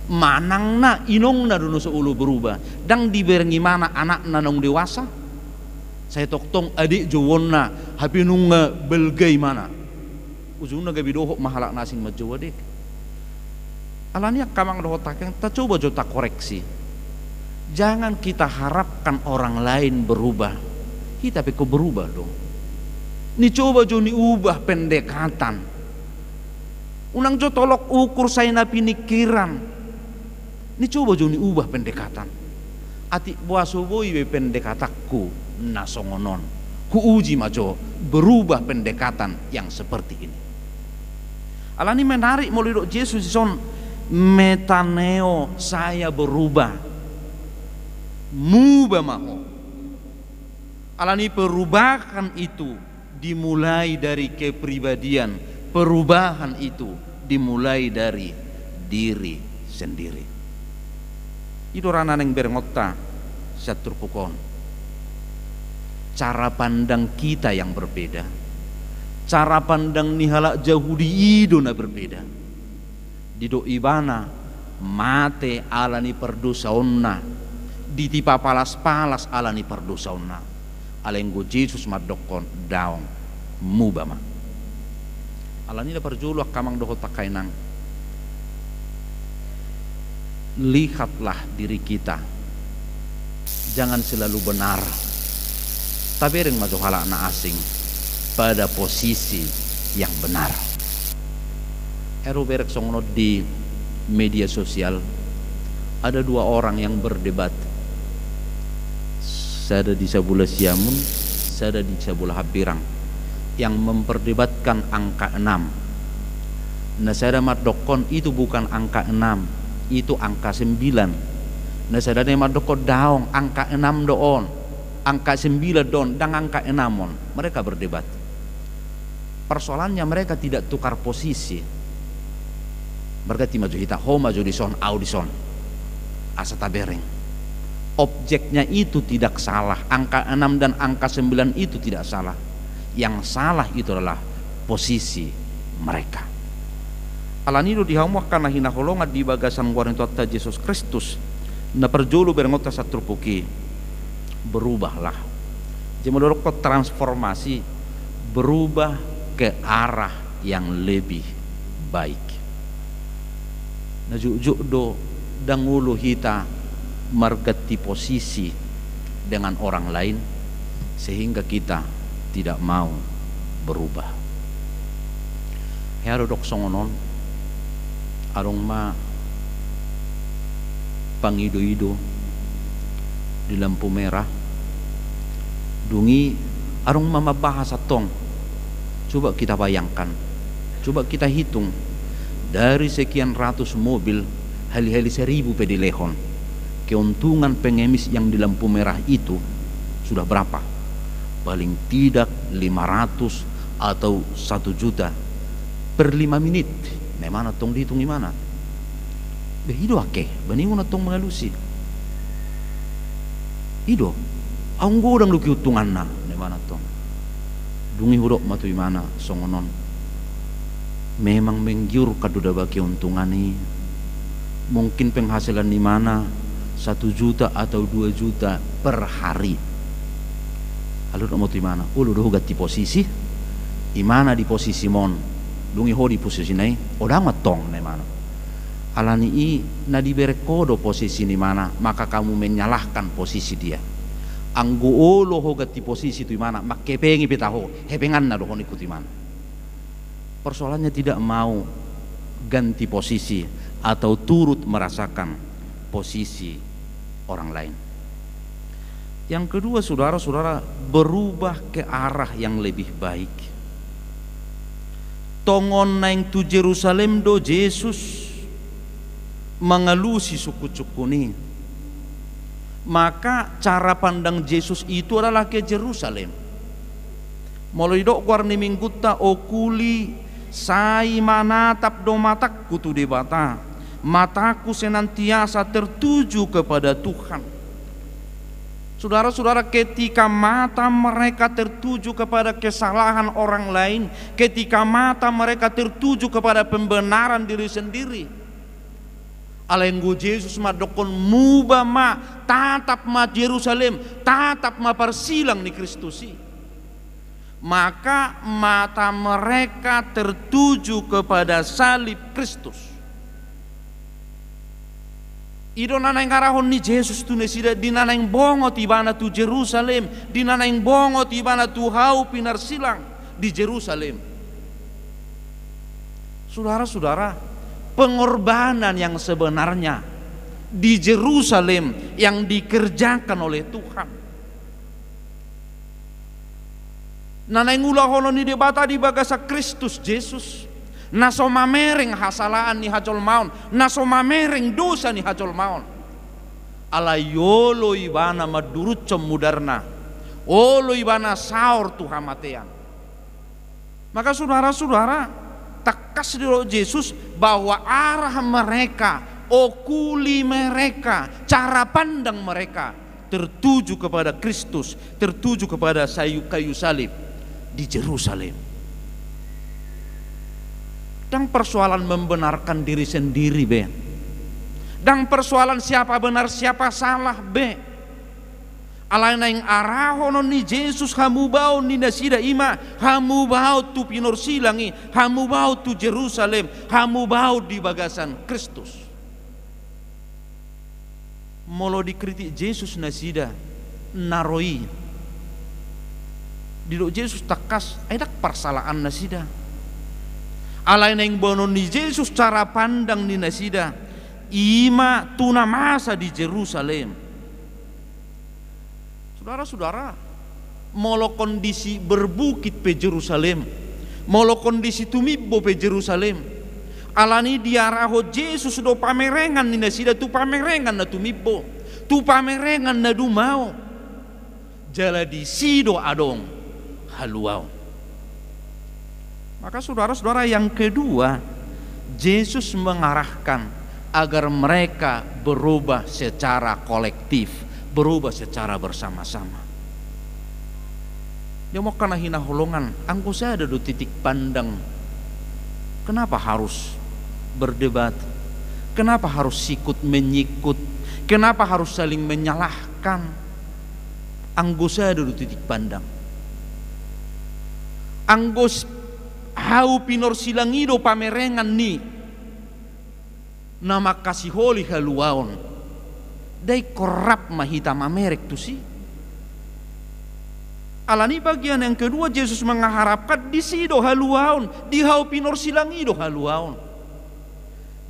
Manangna inongna do na so olo berubah, ndang dibereng imana anakna naung dewasa. Sai tongtong adek jouonna, hape nunga balga imana. Ujungna gabe dohot ma halak na asing manjou adek. Alani i angka amang dohot angka inang, tacoba jo takoreksi. Jangan kita harapkan orang lain berubah. Hita pe ingkon berubah do. Nicoba jo niubah pendekatan. Unang jo tolok ukur sai na piningkiran. Nicoba jo niubah pendekatan. Atik boha so boi be pendekatanku na songon on. Huuji ma jo berubah pendekatan yang seperti ini. Alani menarik molo didok Jesus dison, metanoeo, saya berubah. Muba ma ho. Alani perubahan itu dimulai dari kepribadian, perubahan itu dimulai dari diri sendiri. I do ra na naeng berengonta sian turpuk on. Cara pandang kita yang berbeda. Cara pandang ni halak Jahudi i do na berbeda. Didok ibana mate alani pardosaonna, ditipa palas-palas alani pardosaonna. Alai anggo Jesus mandokkon daong, muba ma. Alani na parjolo angka amang dohot angka inang, lihatlah diri kita. Jangan selalu benar. Tabereng ma jo halak na asing pada posisi yang benar. Hea do bereng songon on di media sosial, ada dua orang yang berdebat. Sada di sabola siamun, sada di sabola hambirang, yang memperdebatkan angka enam. Na sada mandokkon itu bukan angka enam, itu angka sembilan. Na sada nai mandokkon daong, angka enam do on, angka sembilan do on, ndang angka enam on. Mereka berdebat. Persoalannya mereka tidak tukar posisi. Merganti ma jo hita, ho ma jo dison, au dison. Asa tabereng. Objeknya itu tidak salah. Angka enam dan angka sembilan itu tidak salah. Yang salah itu adalah posisi mereka. Alani do di hamu angka na hinaholongan di bagasan goar ni Tuhanta Jesus Kristus, na parjolo berengonta sian turpuk i, berubahlah. Jadi molo didok transformasi, berubah ke arah yang lebih baik. Na jujur do, ndang olo hita marganti posisi dengan orang lain sehingga kita tidak mau berubah. Hea do didok songon on, adong ma pangido-ido di lampu merah. Dung i adong ma mambahas antong. Coba kita bayangkan, coba kita hitung, dari sekian ratus mobil, hali-hali seribu pe dilehon, keuntungan pengemis yang di lampu merah itu sudah berapa? Paling tidak lima ratus atau satu juta per lima menit. Na imana tong dihitung imana. Bah, i do angke, bah, ninna antong mangalusi. I do, aung godang do kiuntunganna, ninna imana antong. Dung i hudok ma tu imana songon on. Memang menggiurkan do daba keuntungan i. Mungkin penghasilan ni imana satu juta atau dua juta per hari. Alai hudok ma tu imana, olo do ho ganti posisi? Imana di posisim on. Dung i ho di posisi na i, o ndang antong, ninna imana. Alani i na dibereng ho do posisi ni imana, maka kamu menyalahkan posisi dia. Anggo olo ho ganti posisi tu imana, mangkepengi pe taho, hepenganna do ho ningku tu imana. Persoalannya tidak mau ganti posisi atau turut merasakan posisi orang lain. Yang kedua, saudara-saudara, berubah ke arah yang lebih baik. Tongon naeng tu Jerusalem do Jesus mangalusi sungkun-sungkun i. Maka cara pandang Jesus itu adalah ke Jerusalem. Molo didok goar ni minggunta, okuli, sai manatap do matangku tu Debata. Mataku senantiasa tertuju kepada Tuhan. Saudara-saudara, ketika mata mereka tertuju kepada kesalahan orang lain, ketika mata mereka tertuju kepada pembenaran diri sendiri, alai anggo Jesus mandokkon, muba ma, tatap ma Jerusalem, tatap ma parsilang ni Kristus i. Maka mata mereka tertuju kepada salib Kristus. I do na naeng arahon ni Jesus tu nasida, di na naeng bongot ibana tu Jerusalem, di na naeng bongot ibana tu hau pinarsilang di Jerusalem. Saudara-saudara, pengorbanan yang sebenarnya di Jerusalem yang dikerjakan oleh Tuhan. Na naeng ulahonon ni Debata di bagasan Kristus Jesus, na so mamereng hasalaan ni hajolmaon, na so mamereng dosa ni hajolmaon. Alai olo ibana manduruthon mudarna, olo ibana saor tu hamatean. Maka saudara-saudara, tangkas didok Jesus bahwa arah mereka, okuli mereka, cara pandang mereka tertuju kepada Kristus, tertuju kepada sayu, kayu salib di Jerusalem. Ndang persoalan membenarkan diri sendiri be. Ndang persoalan siapa benar, siapa salah be. Alai naeng arahonon ni Jesus hamubaon ni nasida i ma, hamubaon tu pinorsilang i, hamubaon tu Jerusalem, hamubaon di bagasan Kristus. Molo dikritik Jesus nasida na ro i, didok Jesus tangkas, ai ndang parsalaan nasida. Alai naeng boanon ni Jesus cara pandang ni nasida, i ma tu na masa di Jerusalem. Saudara-saudara, molo kondisi berbukit pe Jerusalem, molo kondisi tumimbo pe Jerusalem, alani diarahon Jesus do pamerengan ni nasida tu pamerengan na tumimbo, tu pamerengan na dumao. Jala disi do adong haluaon. Maka saudara-saudara, yang kedua, Jesus mengarahkan agar mereka berubah secara kolektif, berubah secara bersama-sama. Dia mau kana hinaholongan, anggo sada do titik pandang. Kenapa harus berdebat? Kenapa harus sikut menyikut? Kenapa harus saling menyalahkan? Anggo sada do titik pandang. Anggo s-, hau pinorsilang i do pamerengan ni na mangkasiholi haluaon, dai korap ma hita mamereng tusi. Alani bagian yang kedua, Jesus mengharapkan disi do haluaon, di hau pinorsilang i do haluaon.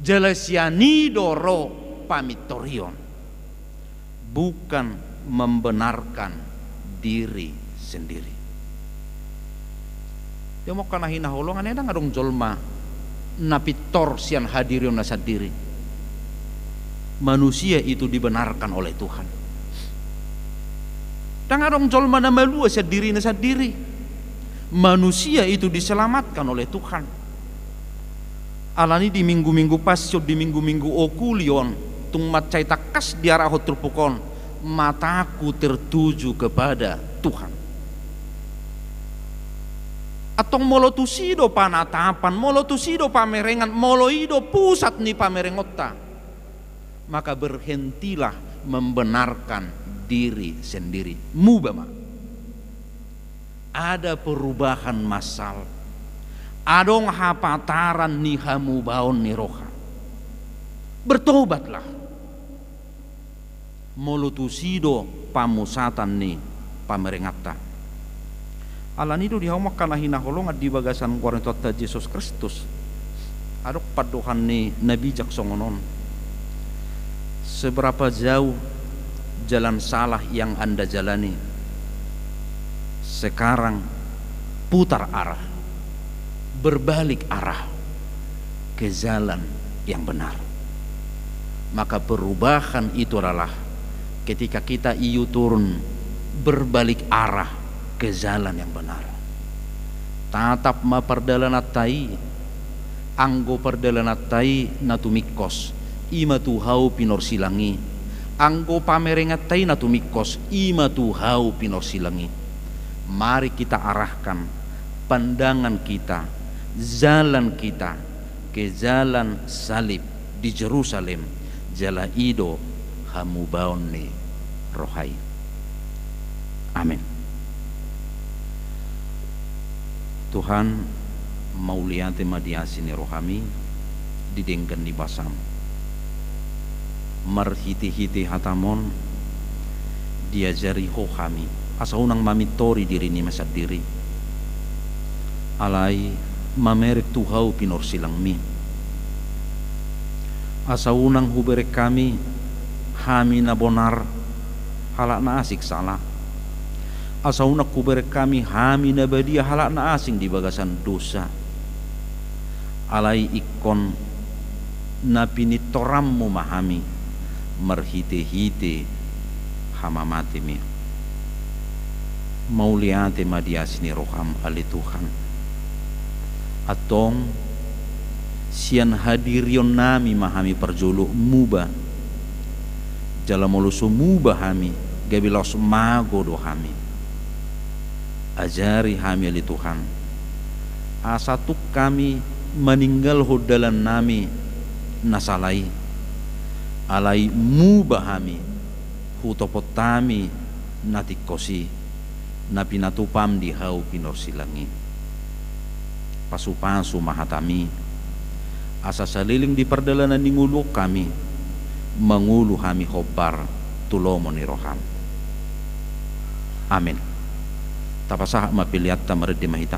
Jala sian i do ro pamintorion, bukan membenarkan diri sendiri. Dia mau kana hinaholongan, ndang adong jolma na pintor sian hadirionna sandiri. Manusia itu dibenarkan oleh Tuhan. Ndang adong jolma na malua sian dirina sandiri. Manusia itu diselamatkan oleh Tuhan. Alani di minggu-minggu Passion, di minggu-minggu Okuli on, tung mansai tangkas diarahon turpuk on, mataku tertuju kepada Tuhan. Antong molo tusi do panatapan, molo tusi do pamerengan, molo i do pusat ni pamerengonta, maka berhentilah membenarkan diri sendiri. Muba ma. Ada perubahan massal. Adong hapataran ni hamubaon ni roha. Bertobatlah. Molo tusi do pamusatan ni pamerenganta. Alani do di hamu angka na hinaholongan di bagasan goar ni Tuhanta Jesus Kristus, adong pandohan ni na bijak songon on: Seberapa jauh jalan salah yang Anda jalani, sekarang putar arah, berbalik arah ke jalan yang benar. Maka perubahan itu adalah ketika kita iu turun berbalik arah ke jalan yang benar. Tatap ma pardalananta i, anggo pardalananta i na tumingkos, i ma tu hau pinorsilang i. Anggo pamerenganta i na tumingkos, i ma tu hau pinorsilang i. Mari kita arahkan pandangan kita, jalan kita ke jalan salib di Jerusalem, jala i do hamubaon ni roha i. Amen. Tuhan, mauliate ma di asi ni roham i di denggan ni basam. Marhitehite hatam on diajari Ho hami, asa unang mamintori dirini sandiri, alai mamereng tu hau pinorsilangmi. Asa unang hubereng hami, hami na bonar, halak na asing sala. Asa unang hubereng hami, hami na badia, halak na asing di bagasan dosa. Alai ingkon na pinintoranmu ma hami marhitehite hamamatem i. Mauliate ma di asi ni roham, ale Tuhan. Antong sian hadirionnami ma hami parjolo muba. Jala molo so muba hami, gabe laos mago do hami. Ajari hami, ale Tuhan, asa tung hami maninggalhon dalannami na sala i, alai muba hami hu topontami na tingkos i, na pinatupam di hau pinorsilang i. Pasupasu ma hatami, asa saleleng di pardalanan i ngolu hami, mangolu hami hombar tu lomo ni roham. Amen. Tapasahat ma peleanta, marende ma hita.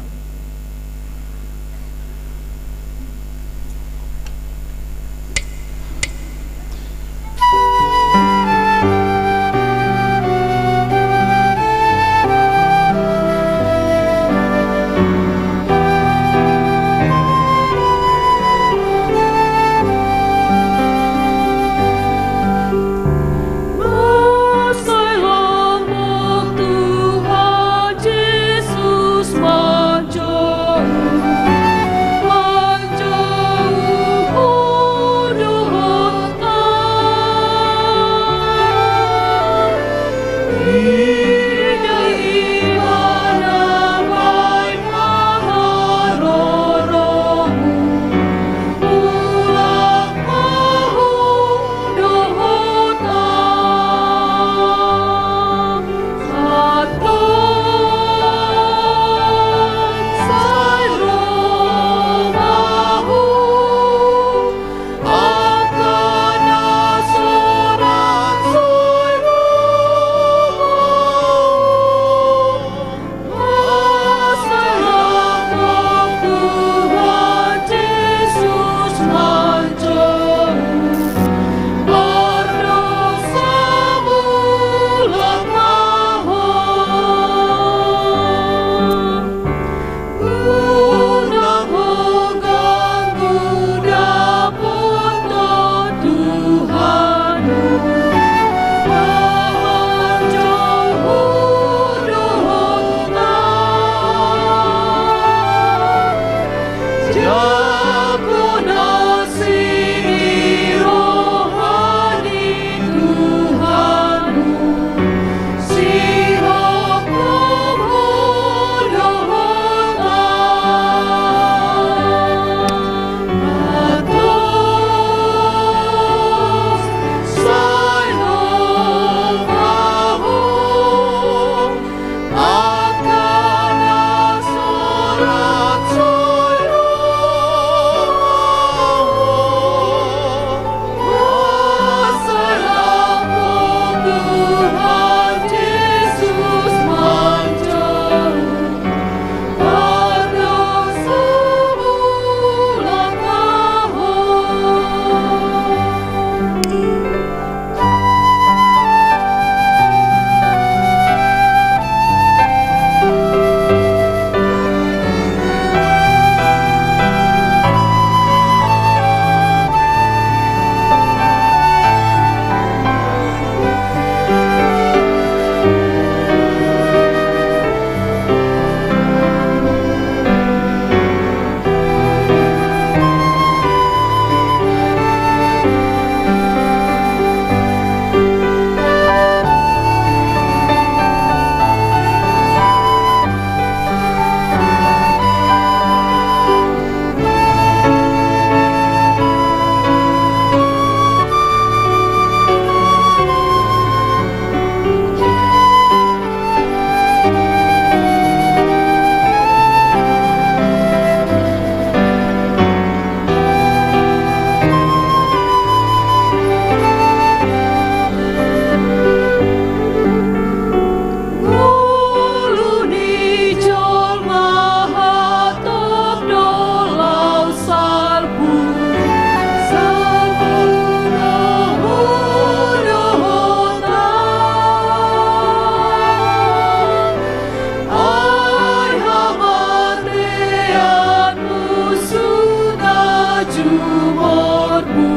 Jumormu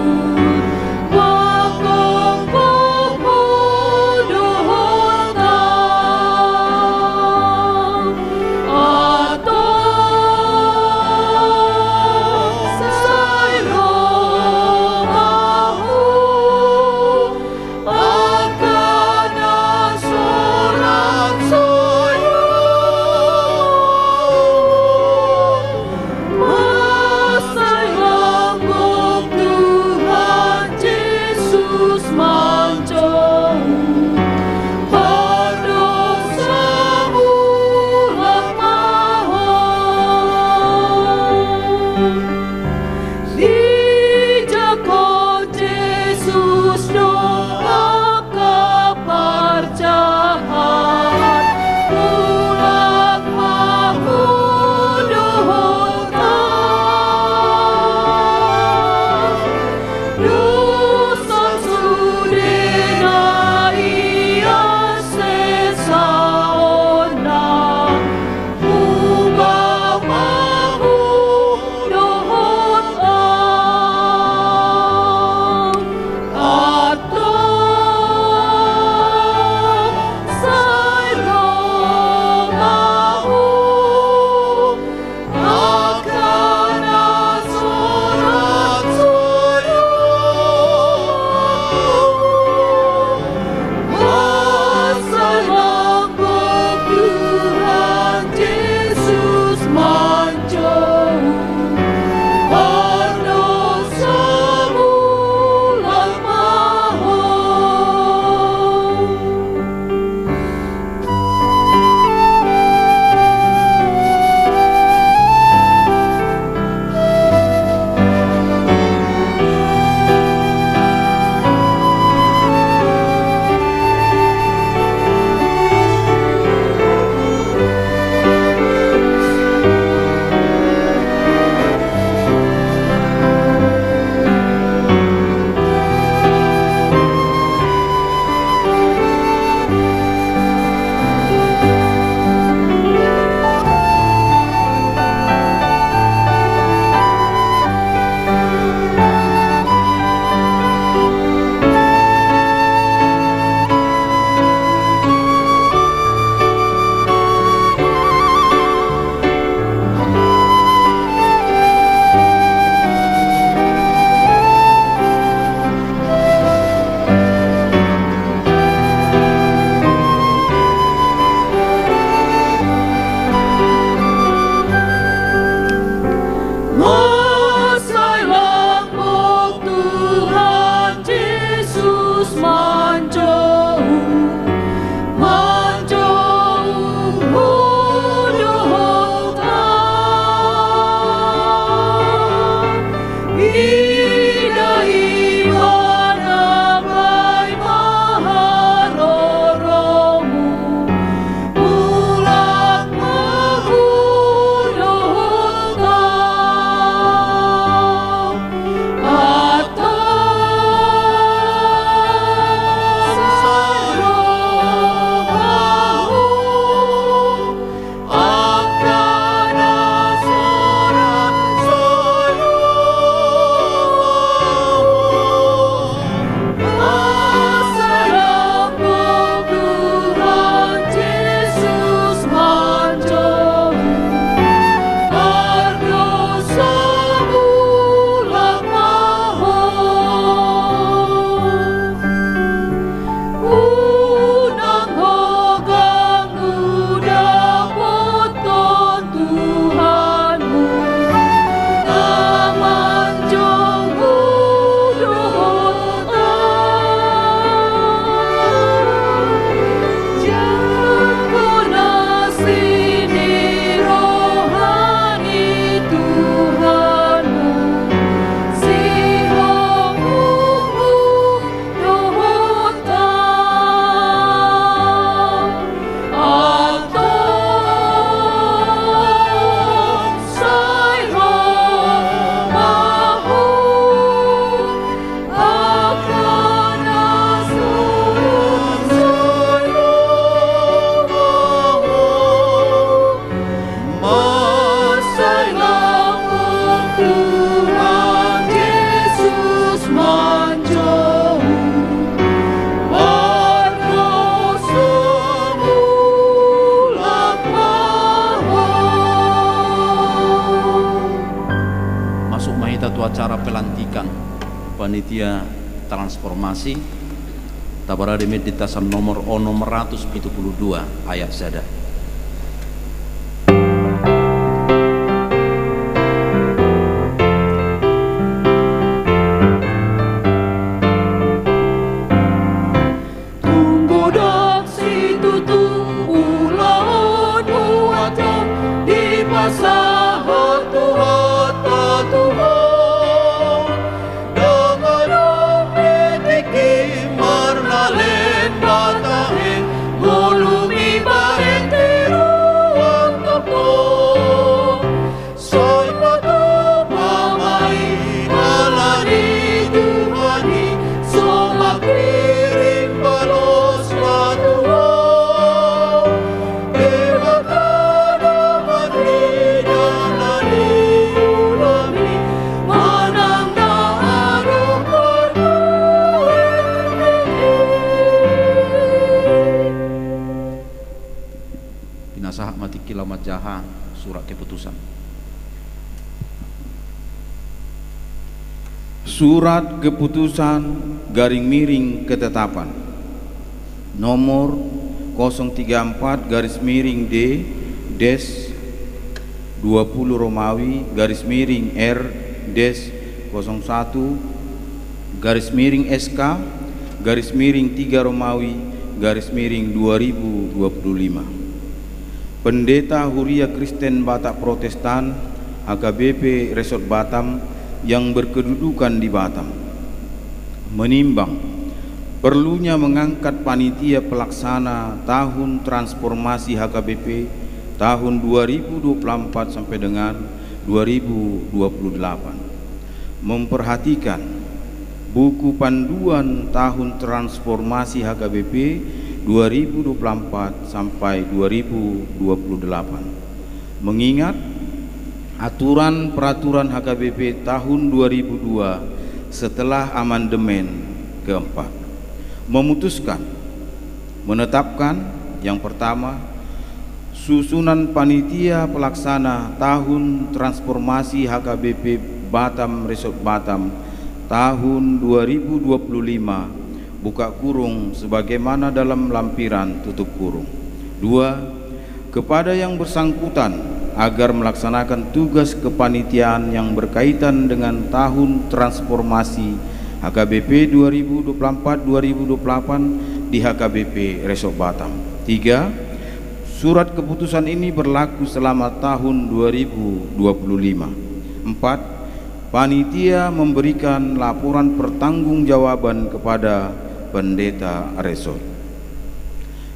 mangkongkongmu dohot au, antong sai ro ma ho. Masuk ma hita tu acara pelantikan panitia transformasi. Taparade ma di tasan nomor onom ratus pitu pulu dua, ayat sada. Tung godang situtu ulaonmu, atik dipasahat Tuhanta Tuhan. Ndang adong be tingki marnalem na tahe, molo mibahen tiruan tongtong. Sai patupa ma i ala ni Tuhan i, so mangkirim balosna Tuhan. Debata na marnida na niulami, manang na adong parbuaton. Pinasahat ma tingki laho manjaha surat keputusan. Surat keputusan garing miring ketetapan nomor kosong tiga empat garis miring D des dua puluh Romawi garis miring R des kosong satu garis miring S K garis miring tiga Romawi garis miring dua ribu dua puluh lima. Pendeta Huria Kristen Batak Protestan H K B P Resort Batam yang berkedudukan di Batam menimbang perlunya mengangkat panitia pelaksana tahun transformasi H K B P tahun dua ribu dua puluh empat sampai dengan dua ribu dua puluh delapan. Memperhatikan buku panduan tahun transformasi H K B P dua ribu dua puluh empat sampai dua ribu dua puluh delapan. Mengingat aturan peraturan H K B P tahun dua ribu dua setelah amandemen keempat. Memutuskan, menetapkan, yang pertama, susunan panitia pelaksana tahun transformasi H K B P Batam Resort Batam tahun dua ribu dua puluh lima, buka kurung, sebagaimana dalam lampiran tutup kurung. Dua, kepada yang bersangkutan agar melaksanakan tugas kepanitiaan yang berkaitan dengan tahun transformasi H K B P dua ribu dua puluh empat dua ribu dua puluh delapan di H K B P Resort Batam. Tiga, surat keputusan ini berlaku selama tahun dua ribu dua puluh lima. Empat, panitia memberikan laporan pertanggungjawaban kepada pendeta resort.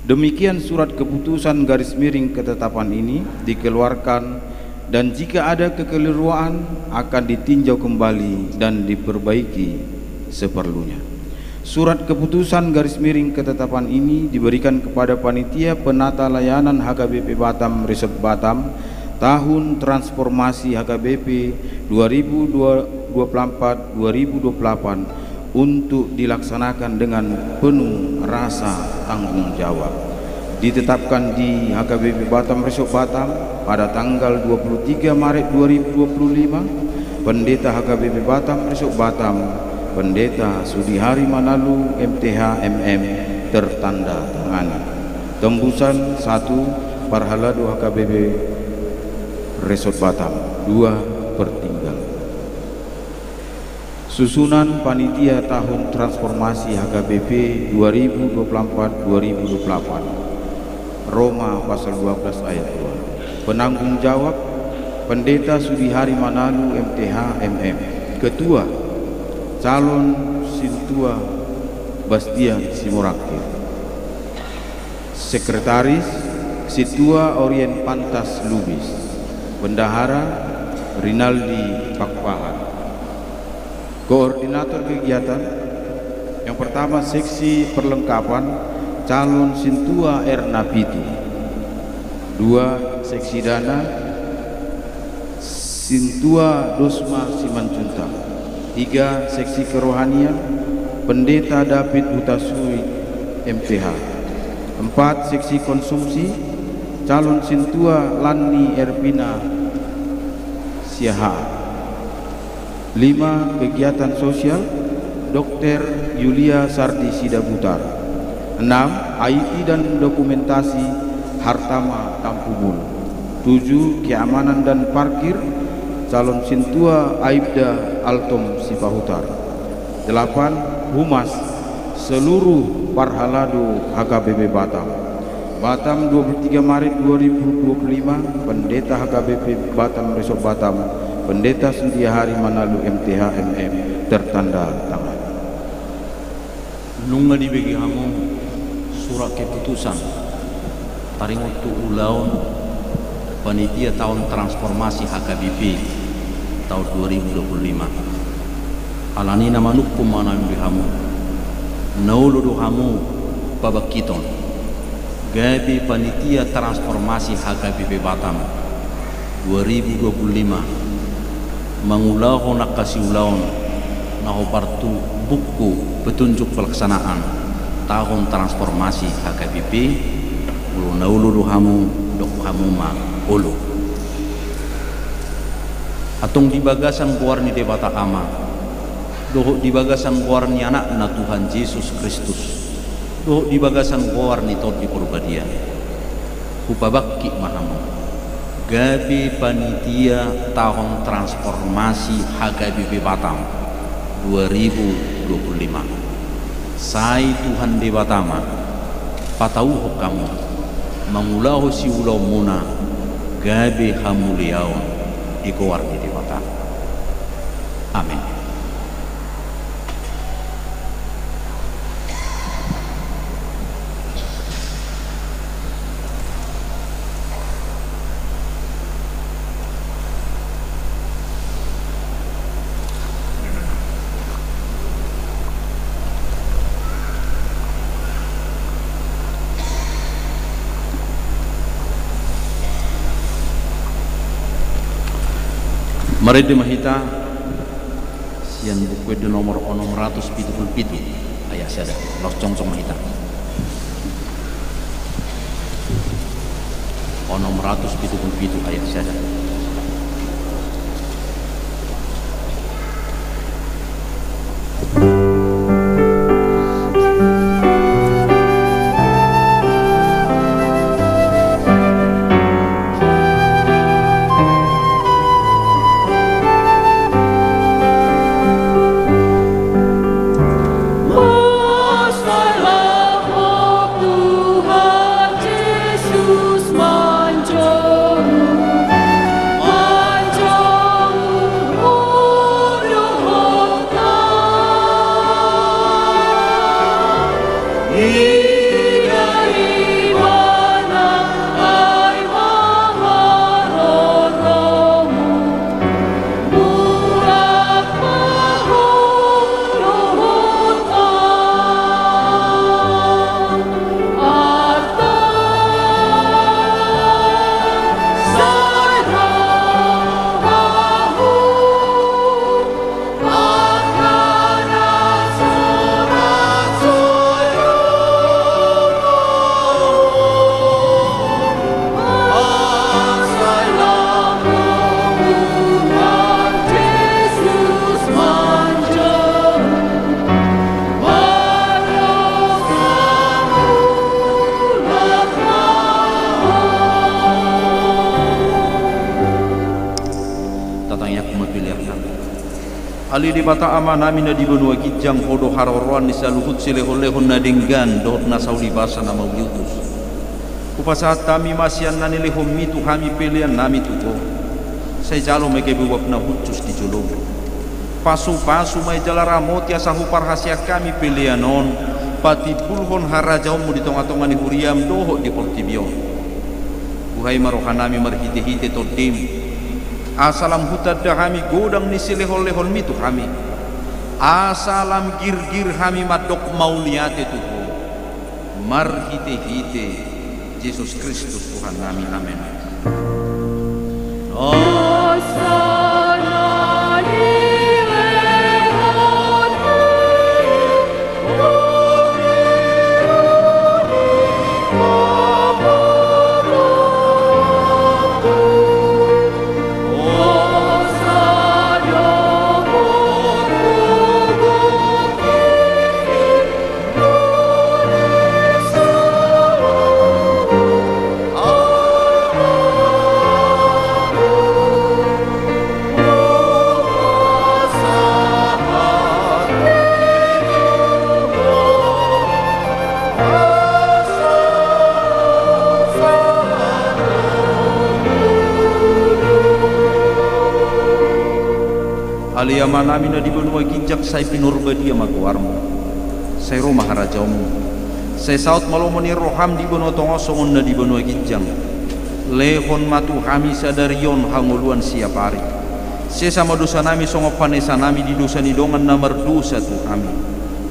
Demikian surat keputusan garis miring ketetapan ini dikeluarkan, dan jika ada kekeliruan akan ditinjau kembali dan diperbaiki seperlunya. Surat keputusan garis miring ketetapan ini diberikan kepada panitia penata layanan H K B P Batam Resort Batam tahun transformasi H K B P dua ribu dua puluh empat dua ribu dua puluh delapan untuk dilaksanakan dengan penuh rasa tanggung jawab. Ditetapkan di H K B P Batam Resort Batam pada tanggal dua puluh tiga Maret dua ribu dua puluh lima, Pendeta H K B P Batam Resort Batam, Pendeta Sudihari Manalu, M T H, M M, tertanda tangani. Tembusan, satu, parhalado H K B P Resort Batam, dua, pertinggal. Susunan panitia tahun transformasi H K B P dua ribu dua puluh empat dua ribu dua puluh delapan. Roma pasal dua belas ayat dua. Penanggung jawab, Pendeta Sudihari Manalu, M T H, M M. Ketua, calon Sintua Bastian Simorangkir. Sekretaris, Sintua Orien Pantas Lubis. Bendahara, Rinaldi Pakpahan. Koordinator kegiatan, yang pertama, seksi perlengkapan, calon Sintua Erna Pitu. Dua, seksi dana, Sintua Dosma Simanjuntak. Tiga, seksi kerohanian, Pendeta David Hutasui, M T H. Empat, seksi konsumsi, calon Sintua Lanni Ervina Siahaan. Lima, kegiatan sosial, Dokter Yulia Sardi Sidabutar. Enam, I T dan dokumentasi, Hartama Tampubul. Tujuh, keamanan dan parkir, calon sintua Aibda Altom Sipahutar. Delapan, humas, seluruh parhalado H K B P Batam. Batam, dua puluh tiga Maret dua ribu dua puluh lima, Pendeta H K B P Batam Resort Batam, Pendeta Sudiahari Manalu M T H M M, tertanda tangan. Nunga dibege hamu surat keputusan taringot tu ulaon panitia taon transformasi H K B P taon dua ribu dua puluh lima. Alani i na manungkun ma hami di hamu, na olo do hamu pabangkiton gabe panitia transformasi H K B P Batam dua ribu dua puluh lima, mangulahon angka siulaon na hombar tu buku petunjuk pelaksanaan taon transformasi H K B P, molo na olo do hamu, dok hamu ma olo. Antong di bagasan goar ni Debata Ama, dohot di bagasan goar ni Anakna Tuhan Jesus Kristus, dohot di bagasan goar ni Tondi Porbadia, hupabangkit ma hamu gabe panitia taon transformasi H K B P Batam dua ribu dua puluh lima. Sai Tuhan Debata ma patauhon hamu mangulahon siulaonmuna gabe hamuliaon di goar ni Debata. Amen. Marende ma hita sian Buku Ende nomor onom ratus pitu pulu pitu, ayat sada. Laos jongjong ma hita. Onom ratus pitu pulu pitu, ayat sada. Tatangiangkon ma pelean nami. Ale Debata Amanami na di banua ginjang, Ho do haroroan ni saluhut silehonlehon na denggan dohot na saulibasa na mauliutus. Hupasahat hami ma sian na nilehonmi tu hami pelean nami tu Ho. Sai jalo ma i gabe uap na hushus di jolomu. Pasupasu ma i jala ramoti asa huparhaseang hami pelean on patimbulhon harajaonmu di tongatonga ni huriam dohot di portibi on. Buhai ma rohanami marhitehite Tondim, asa lam hutanda hami godang ni silehonlehonmi tu hami, asa lam girgir hami mandok mauliate tu Ho, marhitehite Jesus Kristus Tuhannami. Amen. Amanami na di banua ginjang, sai pinarbadia ma goarmu. Sai ro ma harajaonmu. Sai saut ma lomo ni roham di banua tonga on songon na di banua ginjang. Lehon ma tu hami sadari on hangoluan siapari. Sesa ma dosanami songon panesanami di dosa ni dongan na mardosa tu hami.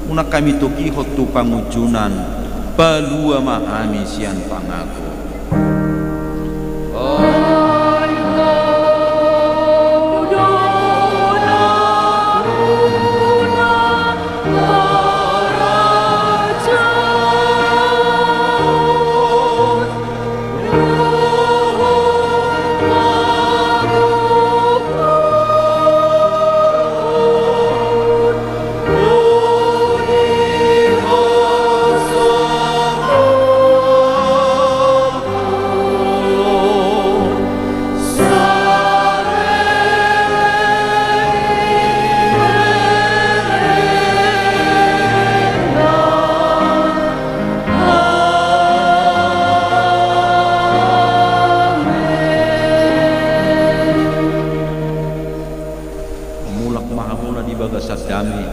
Unang hami togihon tu pangunjunan. Palua ma hami sian pangago. Mulak ma hamuna di bagasan dame,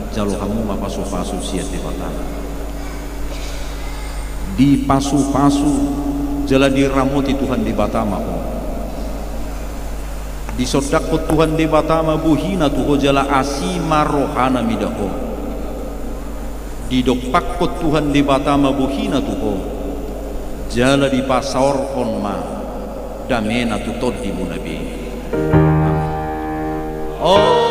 jalo hamu ma pasupasu sian Debata. Dipasupasu jala diramoti Tuhan Debata ma ho. Disondangkon Tuhan Debata ma bohina tu ho jala asi ma rohana mida ho. Didompakkon Tuhan Debata ma bohina tu ho, jala dipasaorhon ma damena tu tondimuna be. Amen.